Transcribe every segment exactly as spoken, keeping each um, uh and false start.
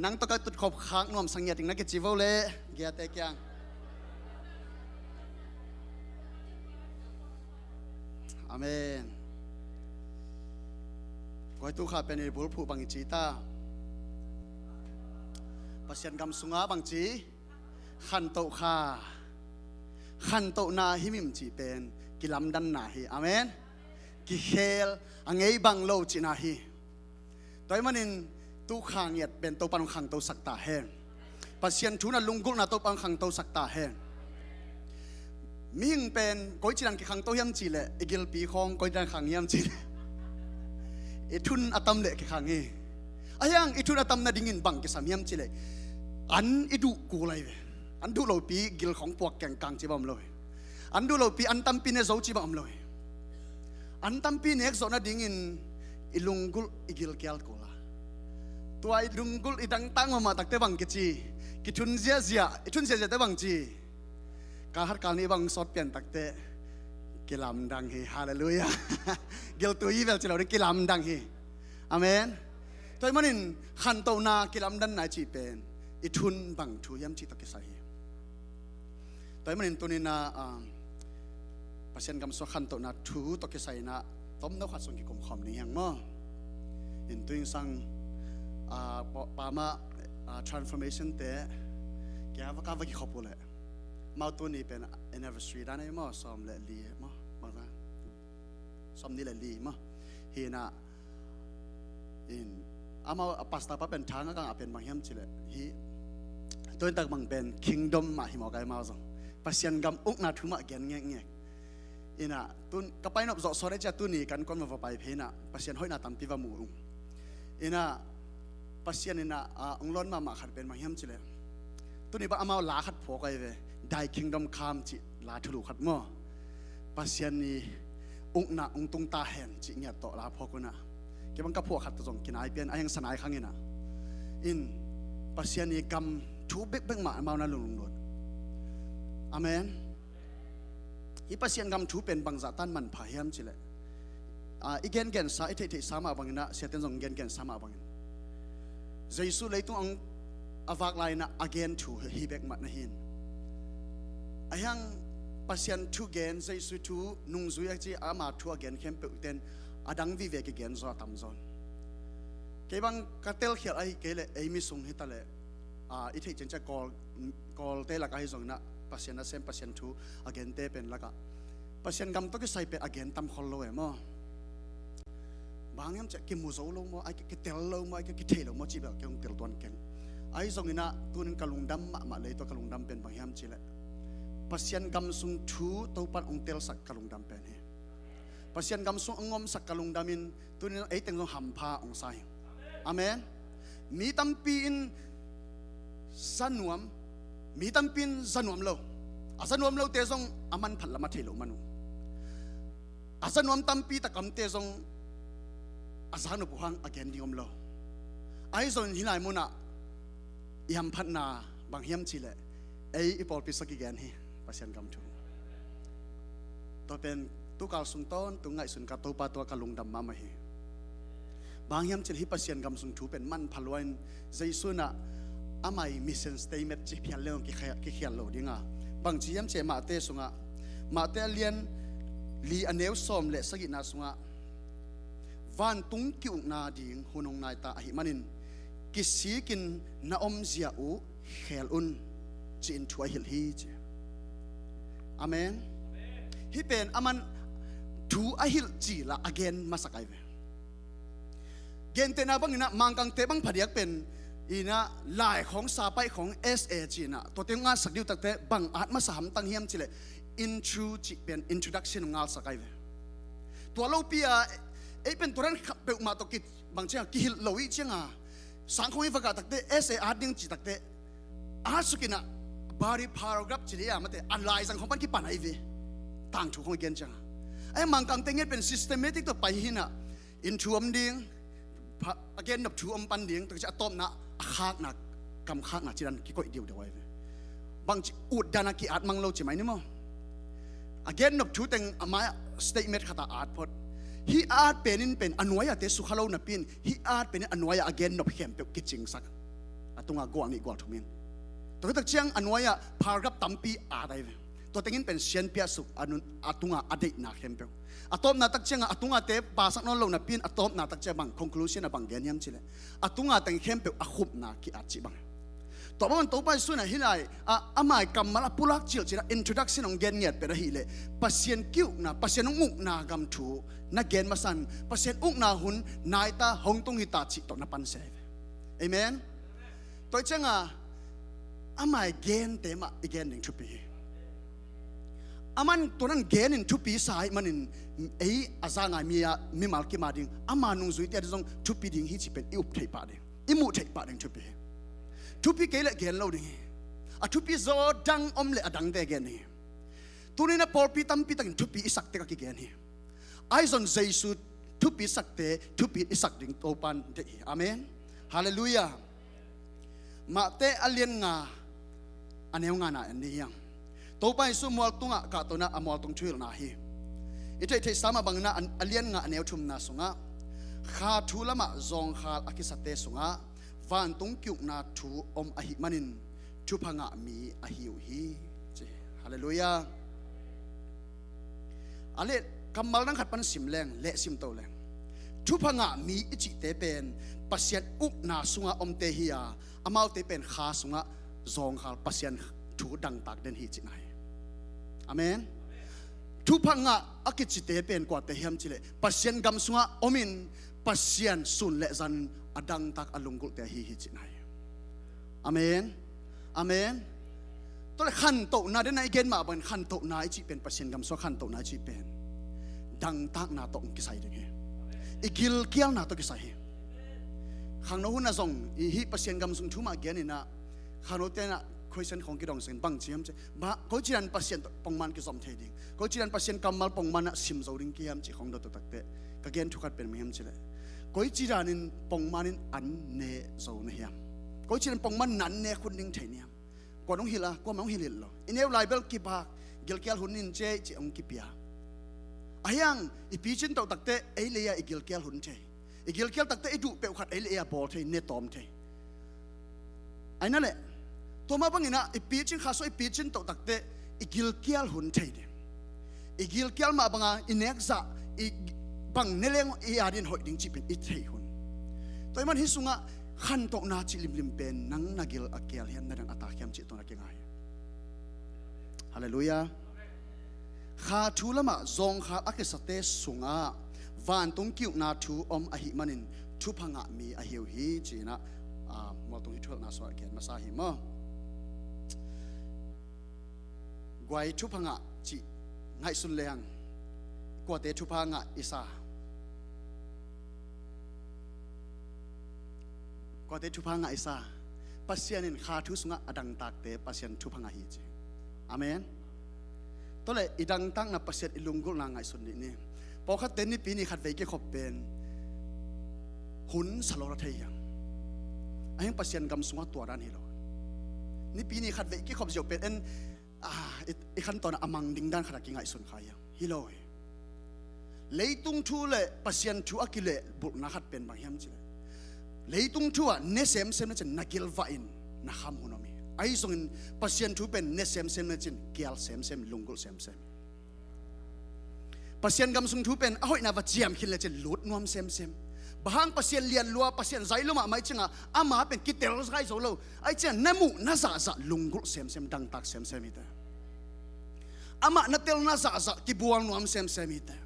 Nang tawh ka tutkhop khak nuamsa ngiat ding na kici vo le giate kiang. Amen. Koi tu kha pen i bulphuh bang i ci ta? Pasian gam sunga bang ci? Khantoh kha. Khantohna hi mim cih pen kilamdanna hi. Amen. Kikhel a ngei bang lo cihna hi. Tua ahih manin tu kha ngiat pen Topan hong khangtosak ta hen. Pasian thu na lunggulhna Topan hong khangtosak ta hen. Mihing pen koici dan kikhangto hiam cihleh i gilpi khawng koi dan khang hiam cihleh i thun a tam leh kikhang hi. Ahi hang i thun a tam nadingin bang kisam hiam cihleh an i duh kul ahi ve. An duh lopi gil khawng puak kengkang ci bang om lo hi. An duh lopi an tampi ne zo ci bang om lo hi. An tampi nek zawh nadingin i lunggulh i gilkial kul a, tua i lunggulh i dangtak mahmah takte bang kici? Kithun ziahziah, i thun ziahziahte bang ci? Kal khat kal nih bang sawt pian takte kilamdang hi. Halleluiah. Giltui hi vel ci lo ding, kilamdang hi. Amen. Tua ahih manin khantohna kilamdanna i cih pen i thun bang thu hiam cih tawh kisai hi. Tua ahih manin tuni-in ah, um, Pasian gam sung khantohna thu tawh kisai in ah tomno khat sung kikum khawm ding hi hang maw. In tuingsang, ah, pa, pamah, ah, transformation te kia va ka va kikhop uh leh, amau tuni pen anniversary dan ahi maw, sawm le li maw, bang dan, sawm nih le li maw. Hi in ah, in, amau a pastor pa pen thang a kang a pen bang hiam cihleh, hi, tuin tak bang pen kingdom mah hi maw, kai amau zong Pasian gam ukna thu mah gen ngekngek. In ah tun ka painop zawh sawt e cia tuni kan kon va va pai phei in ah Pasian hoihna tampi va mu ung. In ah Pasian in ah, ah, ong lawn mahmah khat pen bang hiam cihleh, tuni bang amau la khat phuak ahi ve. Thy kingdom come cih la thulu khat maw. Pasian i ukna ong tung ta hen cih ngiat tawh la phuak un ah, kei bang ka phuak khat tawh zong kinai pian, a hengsa nai khang in ah. In Pasian i gam thu bekbek mah amau na lunglunglut. Amen. Hih Pasian gam thu pen bangzah tan manpha hiam cihleh, ah, i gengensa, i theihtheihsa mah bangin ah, siaten zong gengensa mah bangin, Jesu leitung a vak lai-in ah a gen thu hi bek mah na hi in. Ahi hang Pasian thu gen, Jesu thu nungzui a ci, ama thu a gen khempeuh ten a dang vive kigen zaw a tamzaw in. Kei bang ka telkhial ahi kei leh ei mi sung hi ta leh, ah, i theih ciancian Kawl, Kawlte lak ahi zongin ah Pasian nasem, Pasian thu a gente pen lakah Pasian gam tawh kisai pen a gen tam khol lo e maw. Bang hiam ciah kimu zo lo maw, ai kitel lo maw, ai kithei lo maw cih bel kei hong tel tuan keng. Ahi zongin ah tunin ka lungdam mahmah lei tawh ka lungdam pen bang hiam cihleh, Pasian gam sung thu Topan hong telsak ka lungdam pen hi. Pasian gam sung a ngomsak ka lungdam in tunin ei teng zong hampha hong sa hi. Amen. Mi tampi in za nuam, mi tampi in za nuam lo. A za nuam lote zong a manphat lam a thei loh man uh. A za nuam tampi tak a omte zong a za nop uh hang a gen ding om lo. Ahi zongin hih lai munah i hamphatna bang hiam cihleh, ei i pawlpi sung kigen hi Pasian gam thu. Tua pen tukal sung tawntung ngaihsun ka, Topa tua ka lungdam mahmah hi. Bang hiam cihleh hih Pasian gam sung thu pen manpha lua in, Jesu in ah ama i mission statement ci phial leng kikhial, kikhial lo ding a. Bang ci hiam cihleh Mate sungah, Mate a lian li a neu sawm le sagihna sungah, vantung ki-ukna ding hun hong nai ta ahih manin kisikin na omzia uh khel un, ci-in thu a hilh hi ci. Amen. Hih pen aman thu a hilh cil ah a gen masak ahi ve. Gentehna bangin ah Mangkangte bang phadiak pen in ah lai khawng, sapaih khawng, S A ci-in ah tuate hong atsak ding uh takte bang at masa hamtang hiam cihleh intro cih pen introduction hong ngalsak ahi ve. Tua lopi a ei pen tua dan khat peuhmah tawh ki, bang ciang a kihilh lo ih ciang a, sang khawng i va gah takte, S A at ding cih takte, at suk in ah body paragraph ci leh a mate, a laizang khawng pan kipan ahi ve. Tangthu khawng i gen ciang a, ei Mangkangte ngiat pen systematic tawh pai hi in ah, intro om ding, pha, a gennop thu om pan ding, tua kici a tawpna a khakna, kam khakna ci dan kikoih diudiu ahi ve. Bangci ut dan a ki-at mang lo ci mai ni maw. A gennop thu teng a mai-ah statement khat a at phot. Hih a at pen in pen a nuai-ate sukha lo napi in, hih a at pen in a nuai-ah a gennop khempeuh kicingsak, a tungah gual nih gual thum in. Tua hi tak ciang a nuai-ah paragraph tampi at ahi ve. Tua tengin pen sianpi a suk a nun, a tungah a deihna khempeuh. A tawpna tak ciangah a tungah te pasak nawn lo napi in a tawpna tak ciang bang conclusion ah bang gen hiam cih leh, a tungah teng khempeuh a khupna ki-at cih bang. Tua bang Topa Jesuh in ah hih lai, a, ama kammal a pulak cilh cih in ah introduction hong gen ngiat pen ahih leh, Pasian ki-ukna, Pasian hong ukna gam thu na gen masa in, Pasian ukna hun nai ta, hong tung hi ta cih tawh na pan sia hi ve. Amen. Tua hi ciangah ama i gente mah i gen ding thupi hi. Aman tua nan gen in thupi sa ahih manin, ei a za ngai mi a, mimal kim a ding, ama nungzuite a ding zong thupi ding hi cih pen i up theih pah ding, i muh theih pah ding thupi hi. Thupi kei leh gen lo ding hi. A thupi zaw dang om leh a dangte gen ding hi. Tuni-in ah pawlpi tampi takin thupi i sak tek a kigen hi. Ahi zong Jesu thupi sakte thupi i sak ding Topa'n deih hi. Amen. Halleluiah. Mate a lian nga a neu ngana en ni hiang. Topa Jesu mual tungah kahto in ah a mual tung thuhilhna hi. I theihtheihsa mah bangin ah a lian nga a neu thumna sungah, kha thu lamah zawngkhal a kisate sungah vantung ki-ukna thu om ahih manin thupha ngah mi ahi uh hi, ci hi. Halleluiah. A leh kammal dang khat pan sim leng, leh sim to leng, thupha ngah mi i cihte pen Pasian ukna sungah omte hi a, amaute pen kha sungah zawngkhal Pasian thu dangtak den hi cihna hi. Amen. Thupha ngah a kicite pen kuate hiam cih leh, Pasian gam sungah om in Pasian sun le zan a dangtak a lunggulhte ahi hi cihna hi. Amen. Amen. Tua leh khantohna den a i gen mah bangin khantohna i cih pen, Pasian gam sungah khantohna i cih pen dangtakna tawh hong kisai ding hi. I gilkialna tawh kisai hi. Khangno hun ah zong i hih Pasian gam sung thu mah gen in ah, khangnote in ah question khawng kidong sangin bang ci hiam cih, mah, koici dan Pasian tawh pongman kizom thei ding, koici dan Pasian kammal pongman ah sim zo ding ka hiam cih khawng dot takte, ka gen thu khat pen bang hiam cih leh, koici danin pongman in an ne zo na hiam? Koici dan pongman in an ne khun ding thei na hiam? Kua'n hong hilh a, kuaman hong hilhhilh lo. I neu lai bel kibak, gilkial hun in cei cih hong kipia. Ahi hang i picin toh takte ei le ei ah i gilkial hun thei. I gilkial takte i duh peuh khat ei le ei ah bawl thei, ne tawm thei. Ahi na leh, tua mah bangin ah i picin, kha sungah i picin toh takte i gilkial hun thei ding. I gilkial mah banga i nek zah, i bang ne leng i adingin hoih ding cih pen i theih hun. Tua ahih man hih sungah khantohna cih limlim pen nang na gil a kial hiam, na dang a tak hiam cih tua na kingai hi. Halleluiah. Kha thu lamah zawngkhal a kisate sungah vantung ki-ukna thu om ahih manin thupha ngah mi ahi uh hi, ci-in ah, ah, mualtung i thuhilhna sungah gen masa hi maw. Guai, thupha ngah cih ngaihsun leng, kuate thupha ngah i sa? Kuate thupha ngah i sa? Pasian in kha thu sungah a dangtakte Pasian thupha ngah hi ci. Amen. Tua leh i dangtakna, Pasian i lunggulhna ngaihsun dih ni. Pawlkhatte Nipi ni khatvei kikhop pen hun sa lawlaw thei hiam? Ahi hang Pasian gam sungah tua dan hi lo. Nipi ni khatvei kikhop ziau pen en, ah, i, i khantawn a mang ding dan khat a kingaihsun kha hiam? Hi lo hi. Leitung thu le Pasian thu a kilehbulhna khat pen bang hiam cih leh, leitung thu ah ne semsem lecin na gilvah in na kham hun om hi. Ahi zongin Pasian thu pen ne semsem lecin kial semsem, lunggulh semsem. Pasian gam sung thu pen a hoihna va ciam khin lecin lut nuam semsem. Bang hang? Pasian lian lua, Pasian zai lua mahmah ahih ciangin ama pen kitel zai zo lo. Ahih ciangin na muh na zahzah lunggulh semsem, dangtak semsem hi teh. Amah na telna zahzah kibual nuam semsem hi teh.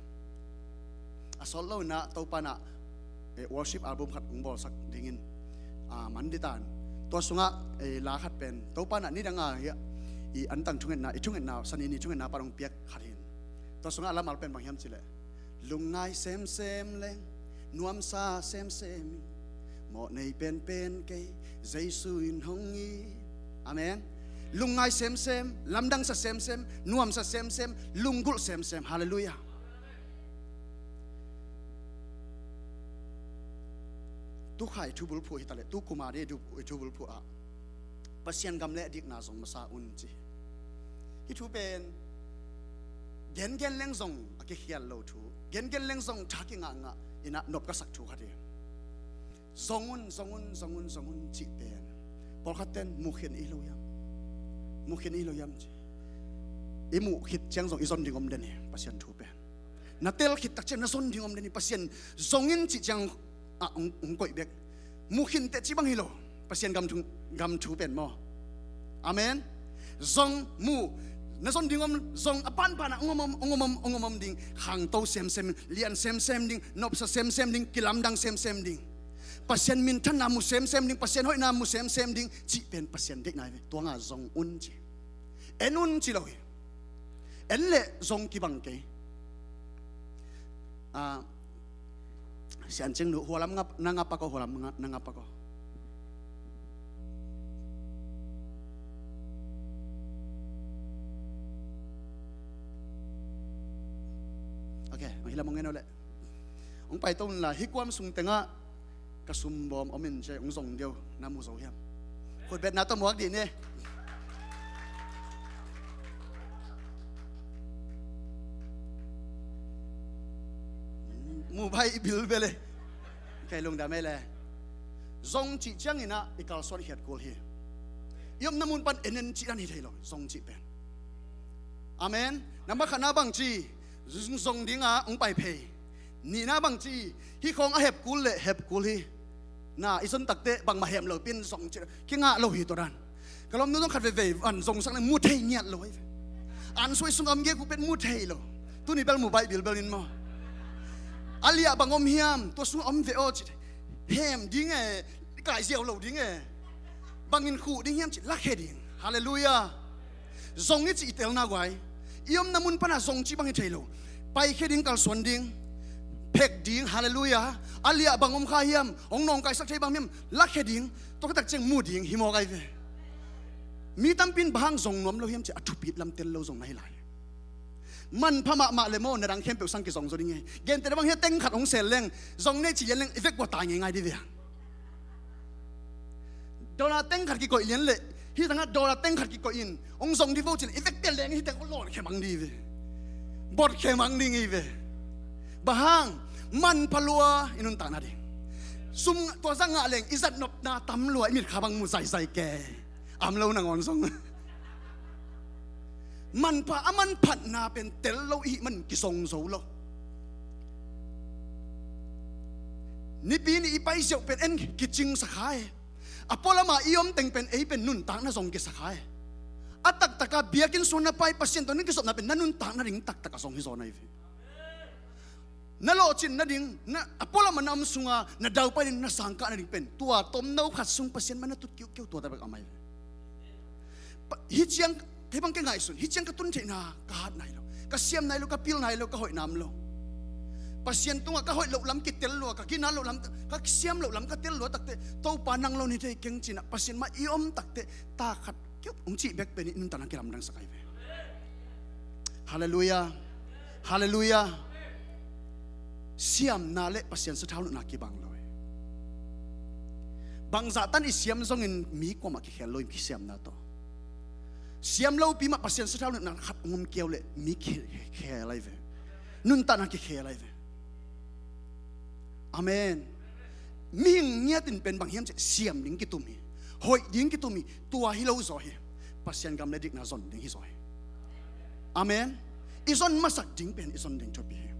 A sawt loin ah Topa in ah, eh, worship album khat hong bawlsak dingin, ah, man dih ta in. Tua sungah, eh, la khat pen Topa in ah nidang a hi a, i antang thungetna, i thungetna, Sani ni thungetna pan hong piak khat hi in. Tua sungah a lamal pen bang hiam cih leh, lungngai semsem leng, nuamsa semsem hi. Mawhnei penpen kei, Jesu in hong it. Amen. Lungngai semsem, lamdangsa semsem, nuamsa semsem, lunggulh semsem. Halleluiah. Tukhai thubulphuh hi ta leh, tu kum a ding i thubulphuh ah Pasian gam le a dikna zong masa un ci. Hih thu pen gengen leng zong a kikhial lo thu, gengen leng zong tha kingahngah in ah nop ka sak thu khat hi. Zong un, zong un, zong un, zong un cih pen Pawlkhat ten mu khit i hi lo hiam? Mu khit i hi lo hiam ci. I muh khit ciang zong i zon ding om den hi, Pasian thu pen. Na tel khit tak ciang na zon ding om den hi, Pasian zong in cih ciang ah hong, hong koih bek. Mu khit teh ci bang hi lo, Pasian gam thu, gam thu pen maw. Amen. Zong mu, na zon ding om, zong a banban ah hong om om, hong om om, hong om om ding. Khangto semsem, lian semsem ding, nopsa semsem ding, kilamdang semsem ding. Pasian minthanna mu semsem ding, Pasian hoihna mu semsem ding, cih pen Pasian deihna hi ve. Tua nga zong un ci. En un ci lo hi. En leh zong kibang kei. Ah, Sian Cing Nu, hualam nga, na nga pak aw, hualam nga, na nga pak aw. Ok, hong hi lam hong en aw leh. Hong pai to un la, hih kuam sung tengah ka sumbawm om in ci, hong zong deuh, na mu zo hiam? Khutbetna tawh muak dih ni. Mu baih i bilbel e. Kei lungdam e le. Zong cih ciangin ah i kalsuan khiat kul hi. I omna mun pan en en cih dan hi thei lo, zong cih pen. Amen. Nambat khatna bang ci, zong ding a hong pai phei. Nihna bang ci, hih khawng a hep kul leh hep kul hi. Na, i zon tak teh bangmah hem lo pin zong ci. Kingah lo hi tua dan. Ka lawmnu zong khat veivei van zongsak leh mu thei ngiat lo hi ve. An suai sung a om gei kul pen mu thei lo. Tuni bel mu baih bilbel in maw. A liah bang om hiam, tua sung a om ve aw ci. Hem ding e, kai ziau lo ding e. Bangin khuh ding hiam ci, lakhia ding. Halleluiah. Zong i cih i telna guai. I omna mun pan a zong cih bang hi thei lo. Paikhia ding, kalsuan ding. Phek ding, halleluiah. A liah bang om kha hiam, hong nawngkaisak thei bang hiam, lakhia ding. Tua khit tak ciang mu ding, hi mawk ai ve. Mi tampi in bang hang zong nuam lo hiam ci, a thupit lam tel lo zong na hi lai. Manpha mahmah leh maw, na dang khempeuh sang kizong zaw ding hi. Gentehna bang hiah teng khat hong sel leng, zong nei ci lian leng, i vek gua tai ngeingai dih ve. Dollar teng khat kikoih lian leh, hih tangah dollar teng khat kikoih in, hong zong dih vo ci leh, i vek pian leng hih teng hong lawnkhia mang dih ve. Bawtkhia mang ding hi ve. Bang hang, manpha lua i nuntakna ding. Sum tua zah ngah leng, i zat nopna tam lua, i mitkha bang mu zaizai ke. Am lo nangawn zong. Manpha a manphatna pen tel lo i hih man kizong zo lo. Nipi ni i pai ziau pen en kicingsa kha e. A pualam a i om teng pen ei pen nuntakna zong kisa kha e. A taktaka biakinn sung na pai Pasian tawh na kizopna pen na nuntakna ding taktaka zong hi zaw na hi ve. Na lawhcin nading, na, a pualam a na om sunga na daupai ding, na sangkah nading pen tua tomno khat sung Pasian mah na tut kiukiu, tua tabek a mai. Pa, hih ciang, hih bang ka ngaihsun, hih ciang ka tun theihna ka hat nai lo, ka siam nai lo, ka pil nai lo, ka hoih nam lo. Pasian tungah ka hoih loh lam kitel lua, ka ginat loh lam, ka siam loh lam ka tel lua takteh, Topa nang lo ni thei keng cinah Pasian mah i om takteh, ta khat kiup hong cih bek pen i nuntakna kilamdangsak ai ve. Halleluiah. Halleluiah. Siamna le Pasian sathau nopna kibang lo hi. Bangzah tan i siam zongin mi kuamah kikhel lo hi, kisiamna tawh. Siam lopi mah Pasian sathau nopna khat hong om kei uh leh mi ki, kikhel ai ve. Nuntakna kikhel ai ve. Amen. Mihing ngiat in pen bang hiam cih siam ding kitum hi. Hoih ding kitum hi. Tua hi lo zaw hi. Pasian gam le dikna zon ding hi zaw hi. Amen. I zon masak ding pen i zon ding thupi hi.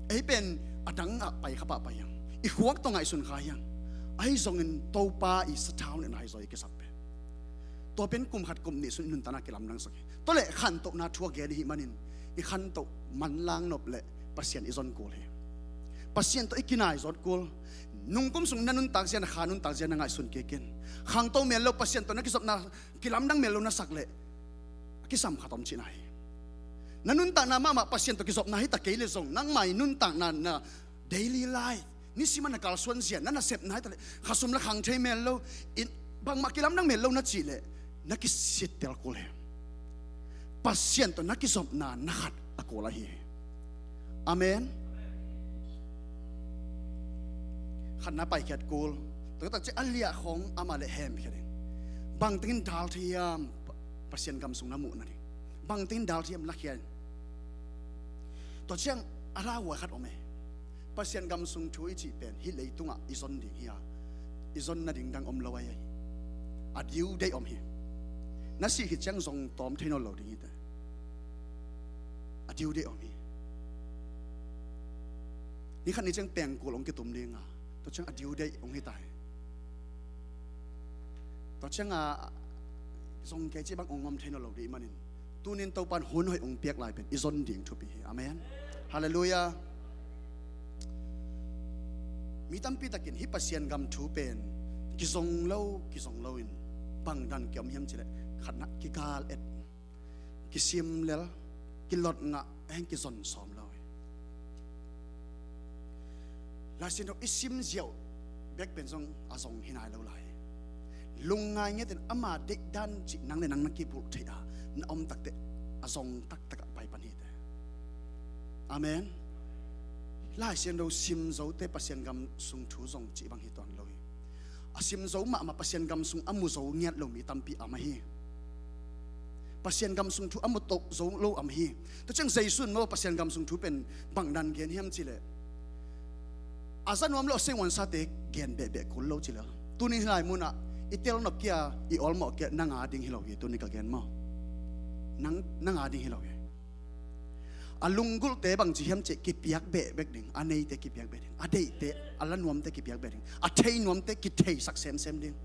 Ei pen a dang ah pai kha pah pai hiang. I khuak tawh ngaihsun kha hiang. Ahi zongin Topa i sathau nopna hi zaw i kisak pen. Tua pen kum khat kum nih sung i nuntakna kilamdangsak hi. Tua leh khantohna thu a gen i hih manin i khantoh manlang nop leh Pasian i zon kul hi. Pasian tawh i kinai zawt kul. Nungkum sung na nuntak zia, na kha nuntak zia na ngaihsun kik in. Khangto mel lo, Pasian tawh na kizopna kilamdang mel lo na sak leh a kisam khat om cihna hi. Na nuntakna mahmah Pasian tawh kizopna hi ta kei leh zong, nangmah i nuntakna, na daily life, nisim a na kalsuan zia, na nasepna hi ta leh khasum la khang thei mel lo, in, bangmah kilamdang mel lo na cih leh na kisittel kul hi. Pasian tawh na kizopna na khat a kul ahi hi. Amen. Khatna paikhiat kul. Tua tak ciang a liah khawng amah leh hemkhia ding. Bangtengin dal thei hiam, Pa-, Pasian gam sung na muh nading. Bangtengin dal thei hiam, lakhia in. Tua ciang a lauhuai khat om e. Pasian gam sung thu i cih pen hih leitungah i zon ding hi a, i zon nading dang om lo ahi. A due date om hi. Na sih khit ciang zong tawm thei nawn lo ding hi teh. A due date om hi. Ni khat ni ciang pengkul hong kitum ding a, tua ciang a due date hong hi ta hi. Tua ciang a zong kei cih bang hong om thei nawn lo ding ahih manin, tunin Topa'n hun hoih hong piak lai pen i zon ding thupi hi. Amen. Halleluiah. Mi tampi takin hih Pasian gam thu pen kizong lo, kizong lo in bang dan kiom hiam cih leh, khatna, kikal et, kisim lel, kilot ngah, heng kizon sawm lo hi. Lai Siangtho i sim ziau bek pen zong a zong hi nai lo lai hi. Lungngai ngiat in ama deih dan cih nang le nang na kibulh theih a, na om tak teh a zong taktak ah pai pan hi teh. Amen. Lai Siangtho sim zo teh Pasian gam sung thu zong cih bang hi tuan lo hi. A sim zo mahmah, Pasian gam sung a mu zo ngiat lo mi tampi om ahi. Pasian gam sung thu a mu to zo lo om ahi. Tua ciang Jesu in maw Pasian gam sung thu pen bang dan gen hiam cih leh, a za nuam lo a sengwan sate gen behbeh kul lo ci lel. Tuni hih lai munah i tel nop kia, i awlmawh kia, nang a ding hi lo hi, tuni ka gen maw. Nang, nang a ding hi lo hi. A lunggulhte bang ci hiam cih leh kipiak beh bek ding, a neite kipiak beh ding, a deihte, a la nuamte kipiak beh ding, a thei nuamte kitheisak semsem ding,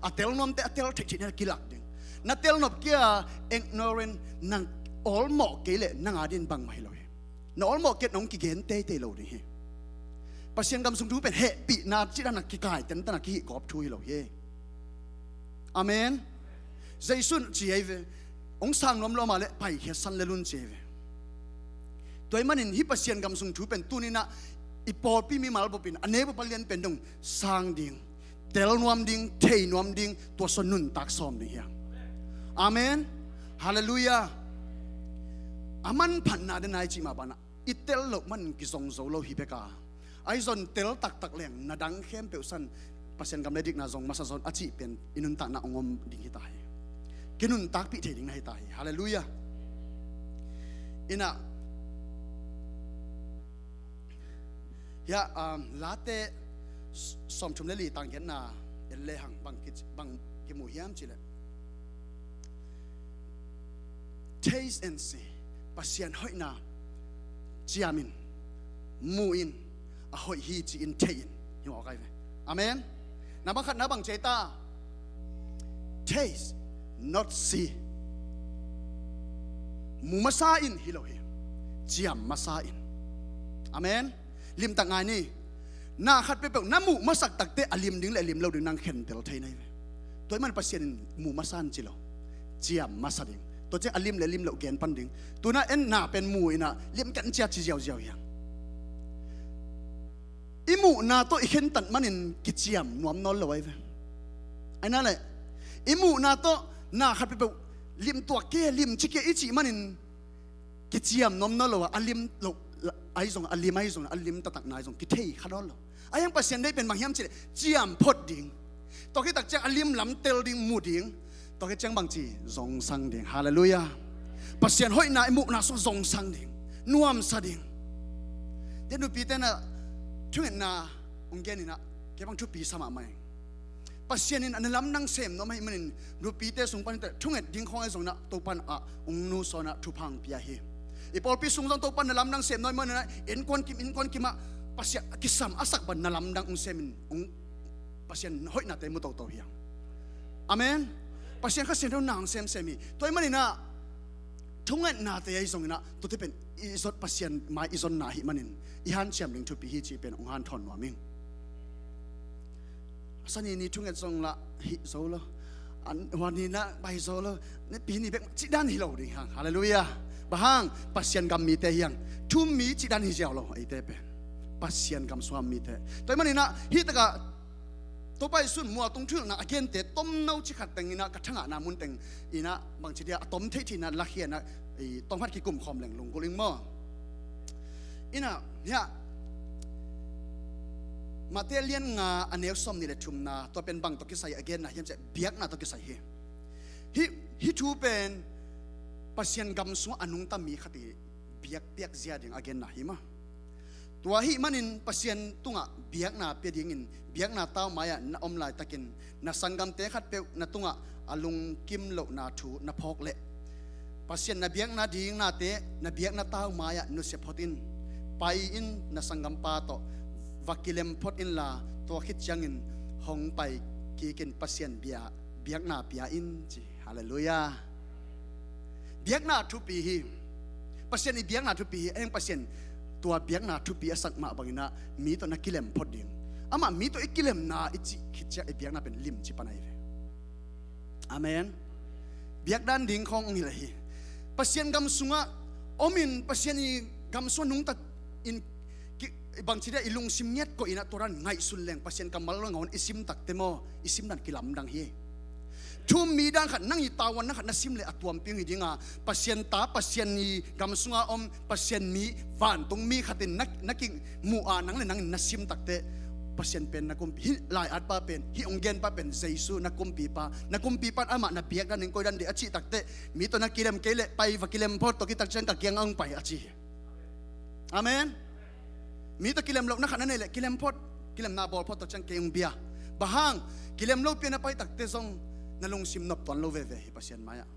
a tel nuamte a tel theih theih na kilak ding. Na tel nop kia, ignorant, nang awlmawh kei leh nang a ding bangmah hi lo hi. Na awlmawh kei leh nong kigen teitei lo ding hi. Pasian gam sung thu pen hehpihna cih dan a kikai tentan a kihih gawp thu hi lo hi. Amen. Jesu in ci ahi ve. Hong sang nuam lo mah leh paikhia san lel un ci ahi ve. Tua ahih manin hih Pasian gam sung thu pen tuni-in ah i pawlpi mimal bup in a neu bup a lian pen dong sang ding, tel nuam ding, thei nuam ding, tua sung nuntak sawm ding hi hang. Amen. Halleluiah. A manphatna den a i cih mah banah i tel loh manin kizong zo lo hi bek a, ahi zong tel taktak leng na dang khempeuh san Pasian gam le dikna zong masa zaw in a cih pen i nuntakna hong om ding hi ta hi. Kinuntakpih thei ding na hi ta hi. Halleluiah. Inah, hiah, um, Late s-, sawmthum le li tang giatna en lehang bang ki, bang kimu hiam cih leh, "Taste and see." Pasian hoihna ciam in, mu in, a hoih hi ci-in thei in. Hi mawk ai ve. Amen. Na bang khat na bang ci ta? Taste, not see. Mu masa in hi lo hi. Ciam masa in. Amen. Limtak ngai ni. Na khat peuhpeuh na muh masak tak teh a lim ding le a lim lo ding nang khentel thei na hi ve. Tua ahih man Pasian in mu masa in ci lo. Ciam masa ding. Tua ciang a lim le a lim lo gen pan ding. Tu-in ah en na pen mu in ah lim ken cia ci ziauziau hi hang. I muhna tawh i khentat manin kiciam nuam nawn lo ai ve. Ai na leh, i muhna tawh na khat peuhpeuh lim tuak kei, lim ci kei i cih manin kiciam nuam nawn lo a, a lim lo, ahi zong, a lim ahi zong, a lim taktakna ahi zong kithei kha nawn lo. Ahi hang Pasian deih pen bang hiam cih leh ciam phot ding. Tua khit tak ciang a lim lam tel ding, mu ding. Tua khit ciang bang ci, zongsang ding. Halleluiah. Pasian hoihna i muhna sung zongsang ding, nuamsa ding. Tua nupite na thungetna hong gen in ah kei bang thupi sa mahmah ing. Pasian in a na lamdang sem nuam ahih manin nupite sung pan in teh thunget ding khawng ahi zongin ah Topa'n ah hong nusawn ah thupha hong pia hi. I pawlpi sung zong Topa'n na lamdang sem nuam ahih manin ah innkuan kim, innkuan kim ah Pasian kisam a sak bang na lamdang hong sem in hong Pasian hoihnate mu toto hi hang. Amen. Pasian Kha Siangtho na hong semsem hi. Tua ahih manin ah thungetnate ahi zongin ah tuate pen i zot Pasian mai i zonna ahih manin i hanciam ding thupi hi cih pen hong hanthawn nuam ing. Sani ni thunget zong lah hih zo lo. An, hua ni na pai zo lo. Nipi ni bek cih dan hi lo ding hang. Halleluiah. Bang hang, Pasian gam mite hi hang. Thu-um mi cih dan hi ziau lo eite pen. Pasian gam sung a om mite. Tua ahih manin ah hih takah Topa Jesu in mual tung thuhilhna a gente tomno ci khat teng in ah ka thangahna mun teng in ah bangci dia a tom theihtheihna lakhia in ah i tom khat kikum khawm leng lunggulh ing maw. In ah, hiah Mate lian nga a neu sawmnih le thumna, tua pen bang tawh kisai a genna hiam cih leh biakna tawh kisai hi. Hih, hih thu pen Pasian gam sungah a nungta mi khat i biakpiak zia ding a genna hi mah. Tua ahih manin Pasian tungah biakna pia dingin biakna tau mai-ah na om laitakin na sanggamte khatpeuh na tungah a lungkim lohna thu na phawk leh Pasian na biakna ding nate na biakna tau mai-ah nusia phot in. Pai in, na sanggampa tawh va kilem phot inla, tua khit ciangin hong pai kikin Pasian bia biakna pia in ci. Halleluiah. Biakna thupi hi. Pasian i biakna thupi hi. Eng Pasian tua biakna thupi a sak mah banginah mi tawh na kilem phot ding. Amah mi tawh i kilemna i cih khit ciah i biakna pen limci pan ahi ve. Amen. Biakdan ding khawng ong hilh ahi. Pasian gam sungah omin Pasian i gam sungah nungta in bangci dia i lungsim ngiat koih inah tua dan ngaihsun leng Pasian kammal lo ngawn i sim takte maw, i sim dan kilamdang hi. Thu-um mi dan khat nang i tavuan na khat na sim le a tuampi hi dinga, Pasian ta, Pasian i gam sunga om Pasian mi, vantung mi khatin na, na kimuh a nang le nangin na sim takte Pasian pen na kumpi, hih lai-atpa pen, hih ong genpa pen Jesu na kumpipa, na kumpipa in amah na biakdan ding koidan dih a cih takte mi tawh na kilem kei leh pai va kilem phot, tua khit ciang ka kiang a ong pai a ci hi. Amen. Mi tawh kilem lohna khat na neih leh kilem phot, kilemna bawl phot, tua ciang kei ong bia. Bang hang? Kilem lo pian a pai takte zong na lungsim nop tuan lo veve hi Pasian mai-ah.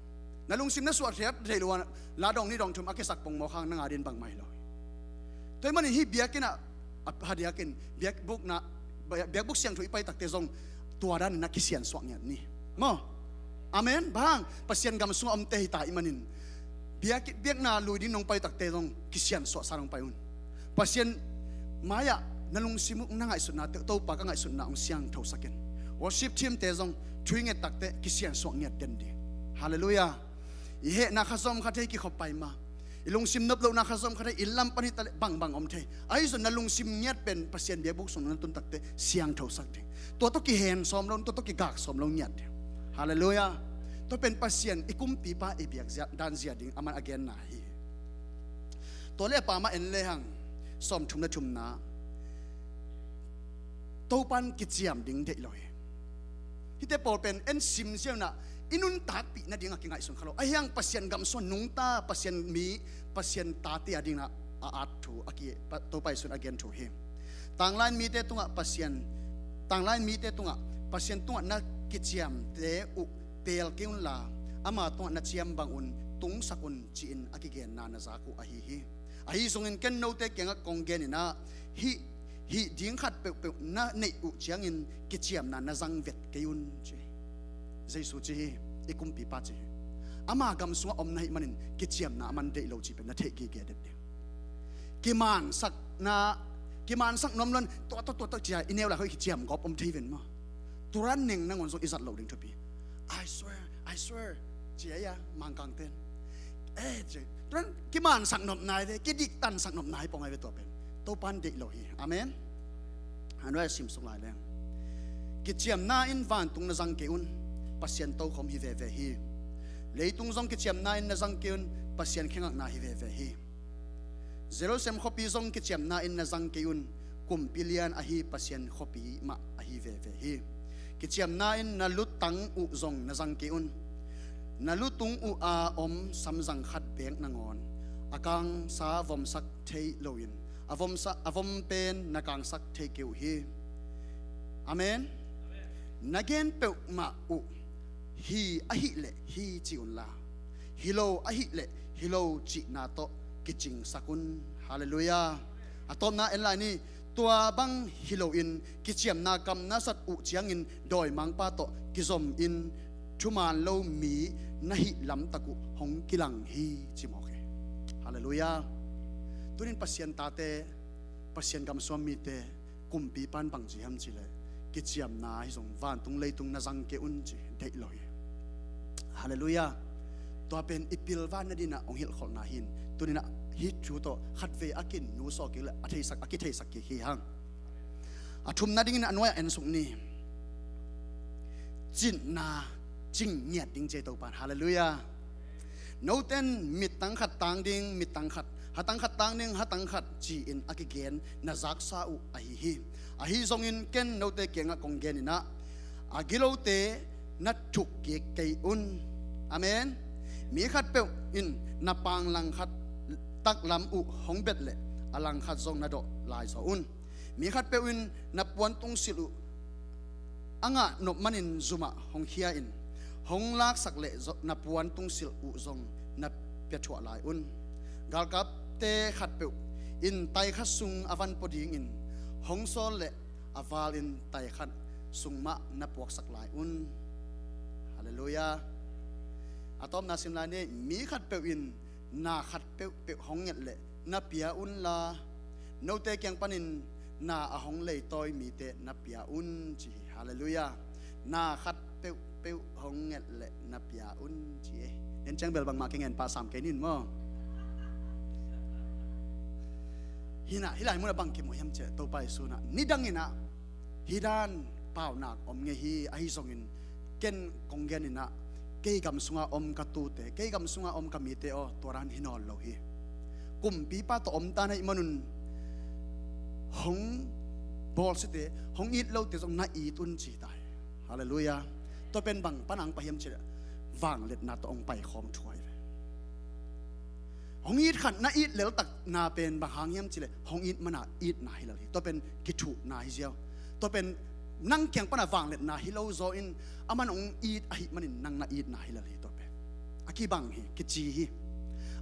Na lungsim na suah thiat thei lo a, la dong ni dong thum a kisak pongmawk hang na nga din bangmah hi lo hi. Tua ahih manin hih biakinn ah a phadiakin biakbukna, biakbuk siangtho i pai takte zong tua danin na kisiansuak ngiat ni maw. Amen. Bang hang? Pasian gam sungah omte hi ta ahih manin biak, biakna lui ding nong pai takte zong kisiansuahsa nong pai un. Pasian mai-ah na lungsim uh, na ngaihsutna teuh Topa ka ngaihsutna ong siangthosak in. Worship team te zong thu i nget takte kisiansuak ngiat den ding. Halleluiah. I hehna kha zom kha thei, kikhop pai ma. I lungsim nop lohna kha zom kha thei, inn lam pan hi taleh bangbang om thei. Ahi zong na lungsim ngiat pen Pasian biakbuk sung na tun takte siangthosak ding. Tua tawh kihen sawm lo, tua tawh kigak sawm lo ngiat ding. Halleluiah. Tua pen Pasian i kumpipa i biak zia, dan zia ding aman a genna hi. Tua le a pa mah en lehang, sawmthum le thumna, Topan kiciam ding deih lo hi. Hihte pawl pen en sim ziau inah i nuntakpih nadingah kingaihsun kha lo. Ahi hang Pasian gam sungah nungta, Pasian mi, Pasian tate a dingah a at thu a ki, Topa Jesu'n a gen thu hi. Tanglai mite tungah Pasian, tanglai mite tungah Pasian tungah na kiciamte uh teel kei unla, ama tungah na ciam bangun tungsak un ci-in a kigenna na zak uh ahi hi. Ahi zongin ken note kiangah kong gen inah, hih, hih ding khat peuhpeuh na neih uh ciangin kiciamna na zang vet kei un ci. Jesu ci hi, i kumpipa ci hi. Ama gam sungah om na hih manin kiciamna aman deih lo cih pen na theih gige det ding. Kimansakna, kimansak nuam lo in tua tawh, tua tawh ci-a i neu lai khawng kiciam gawp om thei ven maw. Tua dan neng nangawn zong i zat loh ding thupi. I swear, I swear, ci-a ia Mangkangte'n. Eh, ci. Tua dan kimansak nopna hi ve, kidiktansak nopna hi pong hi ve tua pen. Topan deih lo hi. Amen. A nuai a sim suk lai leng, kiciamna in vantung na zang kei un, Pasian tokhom hi veve hi. Leitung zong kiciamna in na zang kei un, Pasian khe ngakna hi veve hi. Jerusalem khuapi zong kiciamna in na zang kei un, kumpi lian ahi Pasian khuapi mah ahi veve hi. Kiciamna in na lutang uh zong na zang kei un. Na lutung uh a om samzang khat beek nangawn a kangsa vomsak thei loin a vomsa, a vom pen na kangsak thei kei uh hi. Amen. Na gen peuhmah uh hi ahih leh hi ci unla, hi lo ahih leh hi lo cihna tawh kicingsak un. Halleluiah. A tawpna en lai ni. Tua bang hi loin kiciamna kam na zat uh ciangin dawimangpa tawh kizomin thuman lo mi na hih lamtak uh hong kilang hi ci mawk hi. Halleluiah. Tunin Pasian tate, Pasian gam sungah mite, kumpipa in bang ci hiam cih leh kiciamna hi zong vantung leitung na zang kei un ci deih lo hi. Halleluiah. Tua pen i pilvan nadinah hong hilhkholhna hi in, tuninah hih thu tawh khatvei a kin nusaw kik leh a theisak, a kitheisak kik hi hang. A thumna dingin a nuai-ah en suk ni. Cinna cing ngiat ding ci ei Topan. Halleluiah. Noten mittang khat tang ding mittang khat, hatang khat tang ding hatang khat ci-in a kigen na zaksa uh ahi hi. Ahi zongin ken note kiangah kong gen inah, a gilote na thuk kik kei un. Amen. Mi khatpeuh in na panglang khat taklam uh hong bet leh a langkhat zong na dawh lai zaw un. Mi khatpeuh in na puan tungsilh uh a ngah nop manin zumah hong khia in, hong laksak leh zo- na puan tungsilh uh zong na piathuah lai un. Galkapte khatpeuh in taikhat sung a van pua dingin hong sawl leh a valin taikhat sung mah na puaksak lai un. Halleluiah. A tawpna sim lai ni. Mi khatpeuh in na khat peuhpeuh hong nget leh na pia unla, note kiang panin na a hong leitawi mite na pia un, ci hi. Halleluiah. Na khat peuhpeuh hong nget leh na pia un, ci e. Nen ciang bel bangmah kingen pah sam kei nin maw? Hinah hih lai munah bang kimu hiam ciah, Topa Jesu nah nidang inah hih dan paunak om ngei hi. Ahi zongin ken kong gen inah kei gam sunga om ka tute, kei gam sunga om ka mite aw, tua dan hi nawn lo hi. Kumpipa tawh om tan ahih manun hong bawlsiate, hong it lote zong na it un ci ta hi. Halleluiah. Tua pen bang pana hong pai hiam ciah, vangliatna tawh hong pai khawm thuai ve. Hong it khat na it leltakna pen bang hang hiam cileh hong it mana itna hi lel hi. Tua pen kithuhna hi ziau. Tua pen nang kiang pana vangliatna hi lo zaw in aman hong it ahih manin nang na itna hi lel hi. Tua pen a kibang hi, kici hi.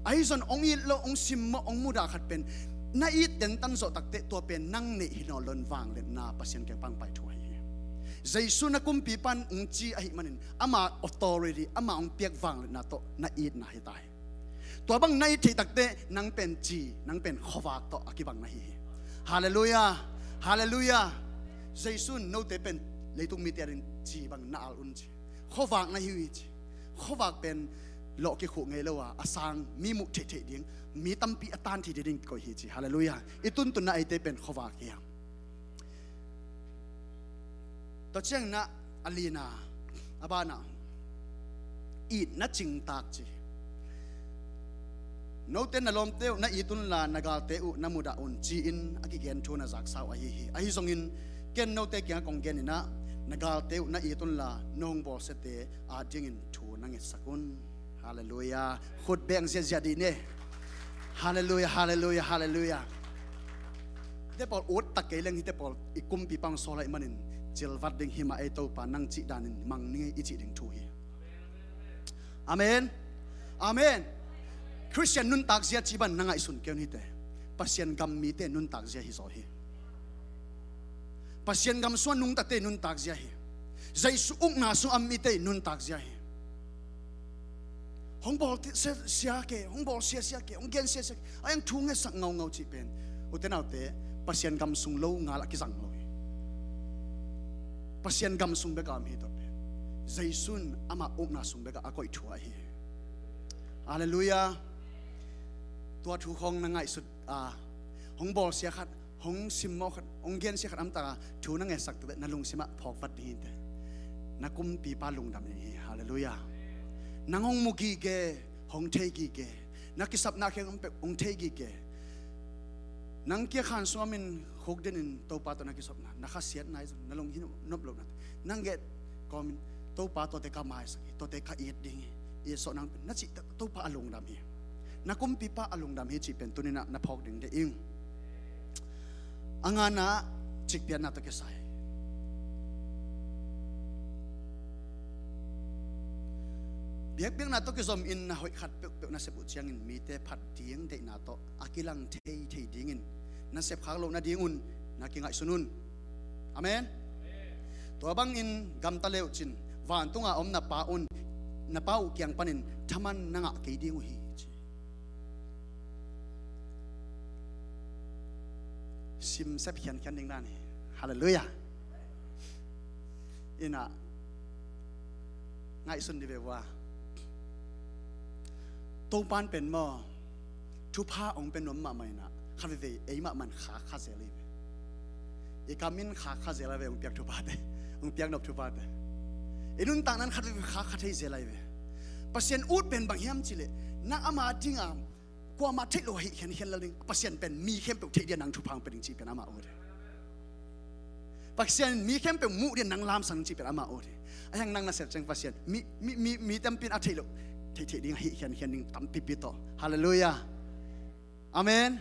Ahi zon hong it lo, hong simmawh, hong mudah khat pen na it tentan zawh takteh tua pen nang neih hi nawn lo in vangliatna Pasian kiang pan pai thuai hi. Jesu na kumpipan hong ci ahih manin ama authority, ama hong piak vangliatna tawh na itna hi ta hi. Tua bang na it theih takteh nang pen ci, nang pen khuavak tawh a kibang na hi hi. Halleluiah. Halleluiah. Jesu in note pen leitung mite ading ci bang na al un ci. Khuavak na hi uh hi ci. Khuavak pen lawh kikhuh ngei lo a, a sang, mi muh theihtheih ding, mi tampi a tan theih ding kikoih hi ci. Halleluiah. I tuntunna eite pen khuavak hi hang. Tua ciangin ah a lina, a banah itna cingtak ci. Note na lawmte uh na it unla, na galte uh na mudah un, ci-in a kigen thu na zaksa uh ahi hi. Ahi zongin ken note kiangah kong gen inah, na galte uh na it unla, nong bawlsiate adingin thu na ngetsak un. Halleluiah. Khut beng ziahziah dih ni. Halleluiah, halleluiah, halleluiah. Hite pawl ut tak kei leng, hite pawl i kumpipa hong sawl ahih manin cilvat ding hi mah ei, Topa nang cih danin mang ning ei i cih ding thu hi. Amen. Amen. Khristian nuntak zia cih bang na ngaihsun kei un hite. Pasian gam mite nuntak zia hi zaw hi. Pasian gam sung a nungtate nuntak zia hi. Jesu ukna sung a om mite nuntak zia hi. Hong bawl ti- sia- sia ke, hong bawl sia sia ke, hong gen sia sia ke, a yang thu ngetsak ngaungau cih pen, ute naute, Pasian gam sung lo ngal a kizang lo hi. Pasian gam sung bek a om hi tua pen. Jesu in ama ukna sung bek a a koih thu ahi hi. Halleluiah. Tua thu khawng na ngaihsut a, hong bawl sia khat, hong simmawh khat, hong gen sia khat amtak a thu na ngetsak takte na lungsim ah phawk vat ding hite. Na kumpipa lungdam ding hi. Halleluiah. Nang hong mu gige, hong thei gige. Na kisapna kheng hong peuh hong thei gige. Nang kia khan sung a min khuk dinin Topa tawh na kisapna, na khasiatna hi zong, na lung hi nop lo na, nang get kawmin Topa tuate ka maisak hi, tuate ka it ding hi. It sawh nang pen na cih tak Topa a lungdam hi. Na kumpipa a lungdam hi cih pen tuninah na phawk ding deh ing. A ngana cikpiatna tawh kisai, biakpiakna tawh kizom in na hoih khat peuhpeuh na sep uh ciangin mite phat ding deihna tawh a kilang thei thei dingin na sepkhak loh nadingun na kingaihsun un. Amen. Tua bangin gamta le uh cin, vantunga om na Pa un, na Pa uh kiang panin thaman na ngah kei ding uh hi, ci. Sim sep khiankhian ding dan hi. Halleluiah. Inah ngaihsun dih ve ua. Topan pen maw, thupha hong pia nuam mahmah inah khat veivei ei mahmah in khak kha zel hi ve. I kam in khak kha zel a ve, hong piak thuphate, hong piak nop thuphate. I nuntakna in khat veivei khak kha thei zel a hi ve. Pasian ut pen bang hiam cileh, nang ama dinga kuama theih lo hih khiankhian lel ding. Pasian pen mi khempeuh theih dia nang thupha hong pia ding cih pen ama ut hi. Pasian in mi khempeuh muh dia nang lamsang ding cih pen ama ut hi. A hiang nang na sep ciang Pasian mi, mi, mi, mi tampi in a theih lo, theih theih ding, a hih khiankhian ding tampipi tawh. Halleluiah. Amen.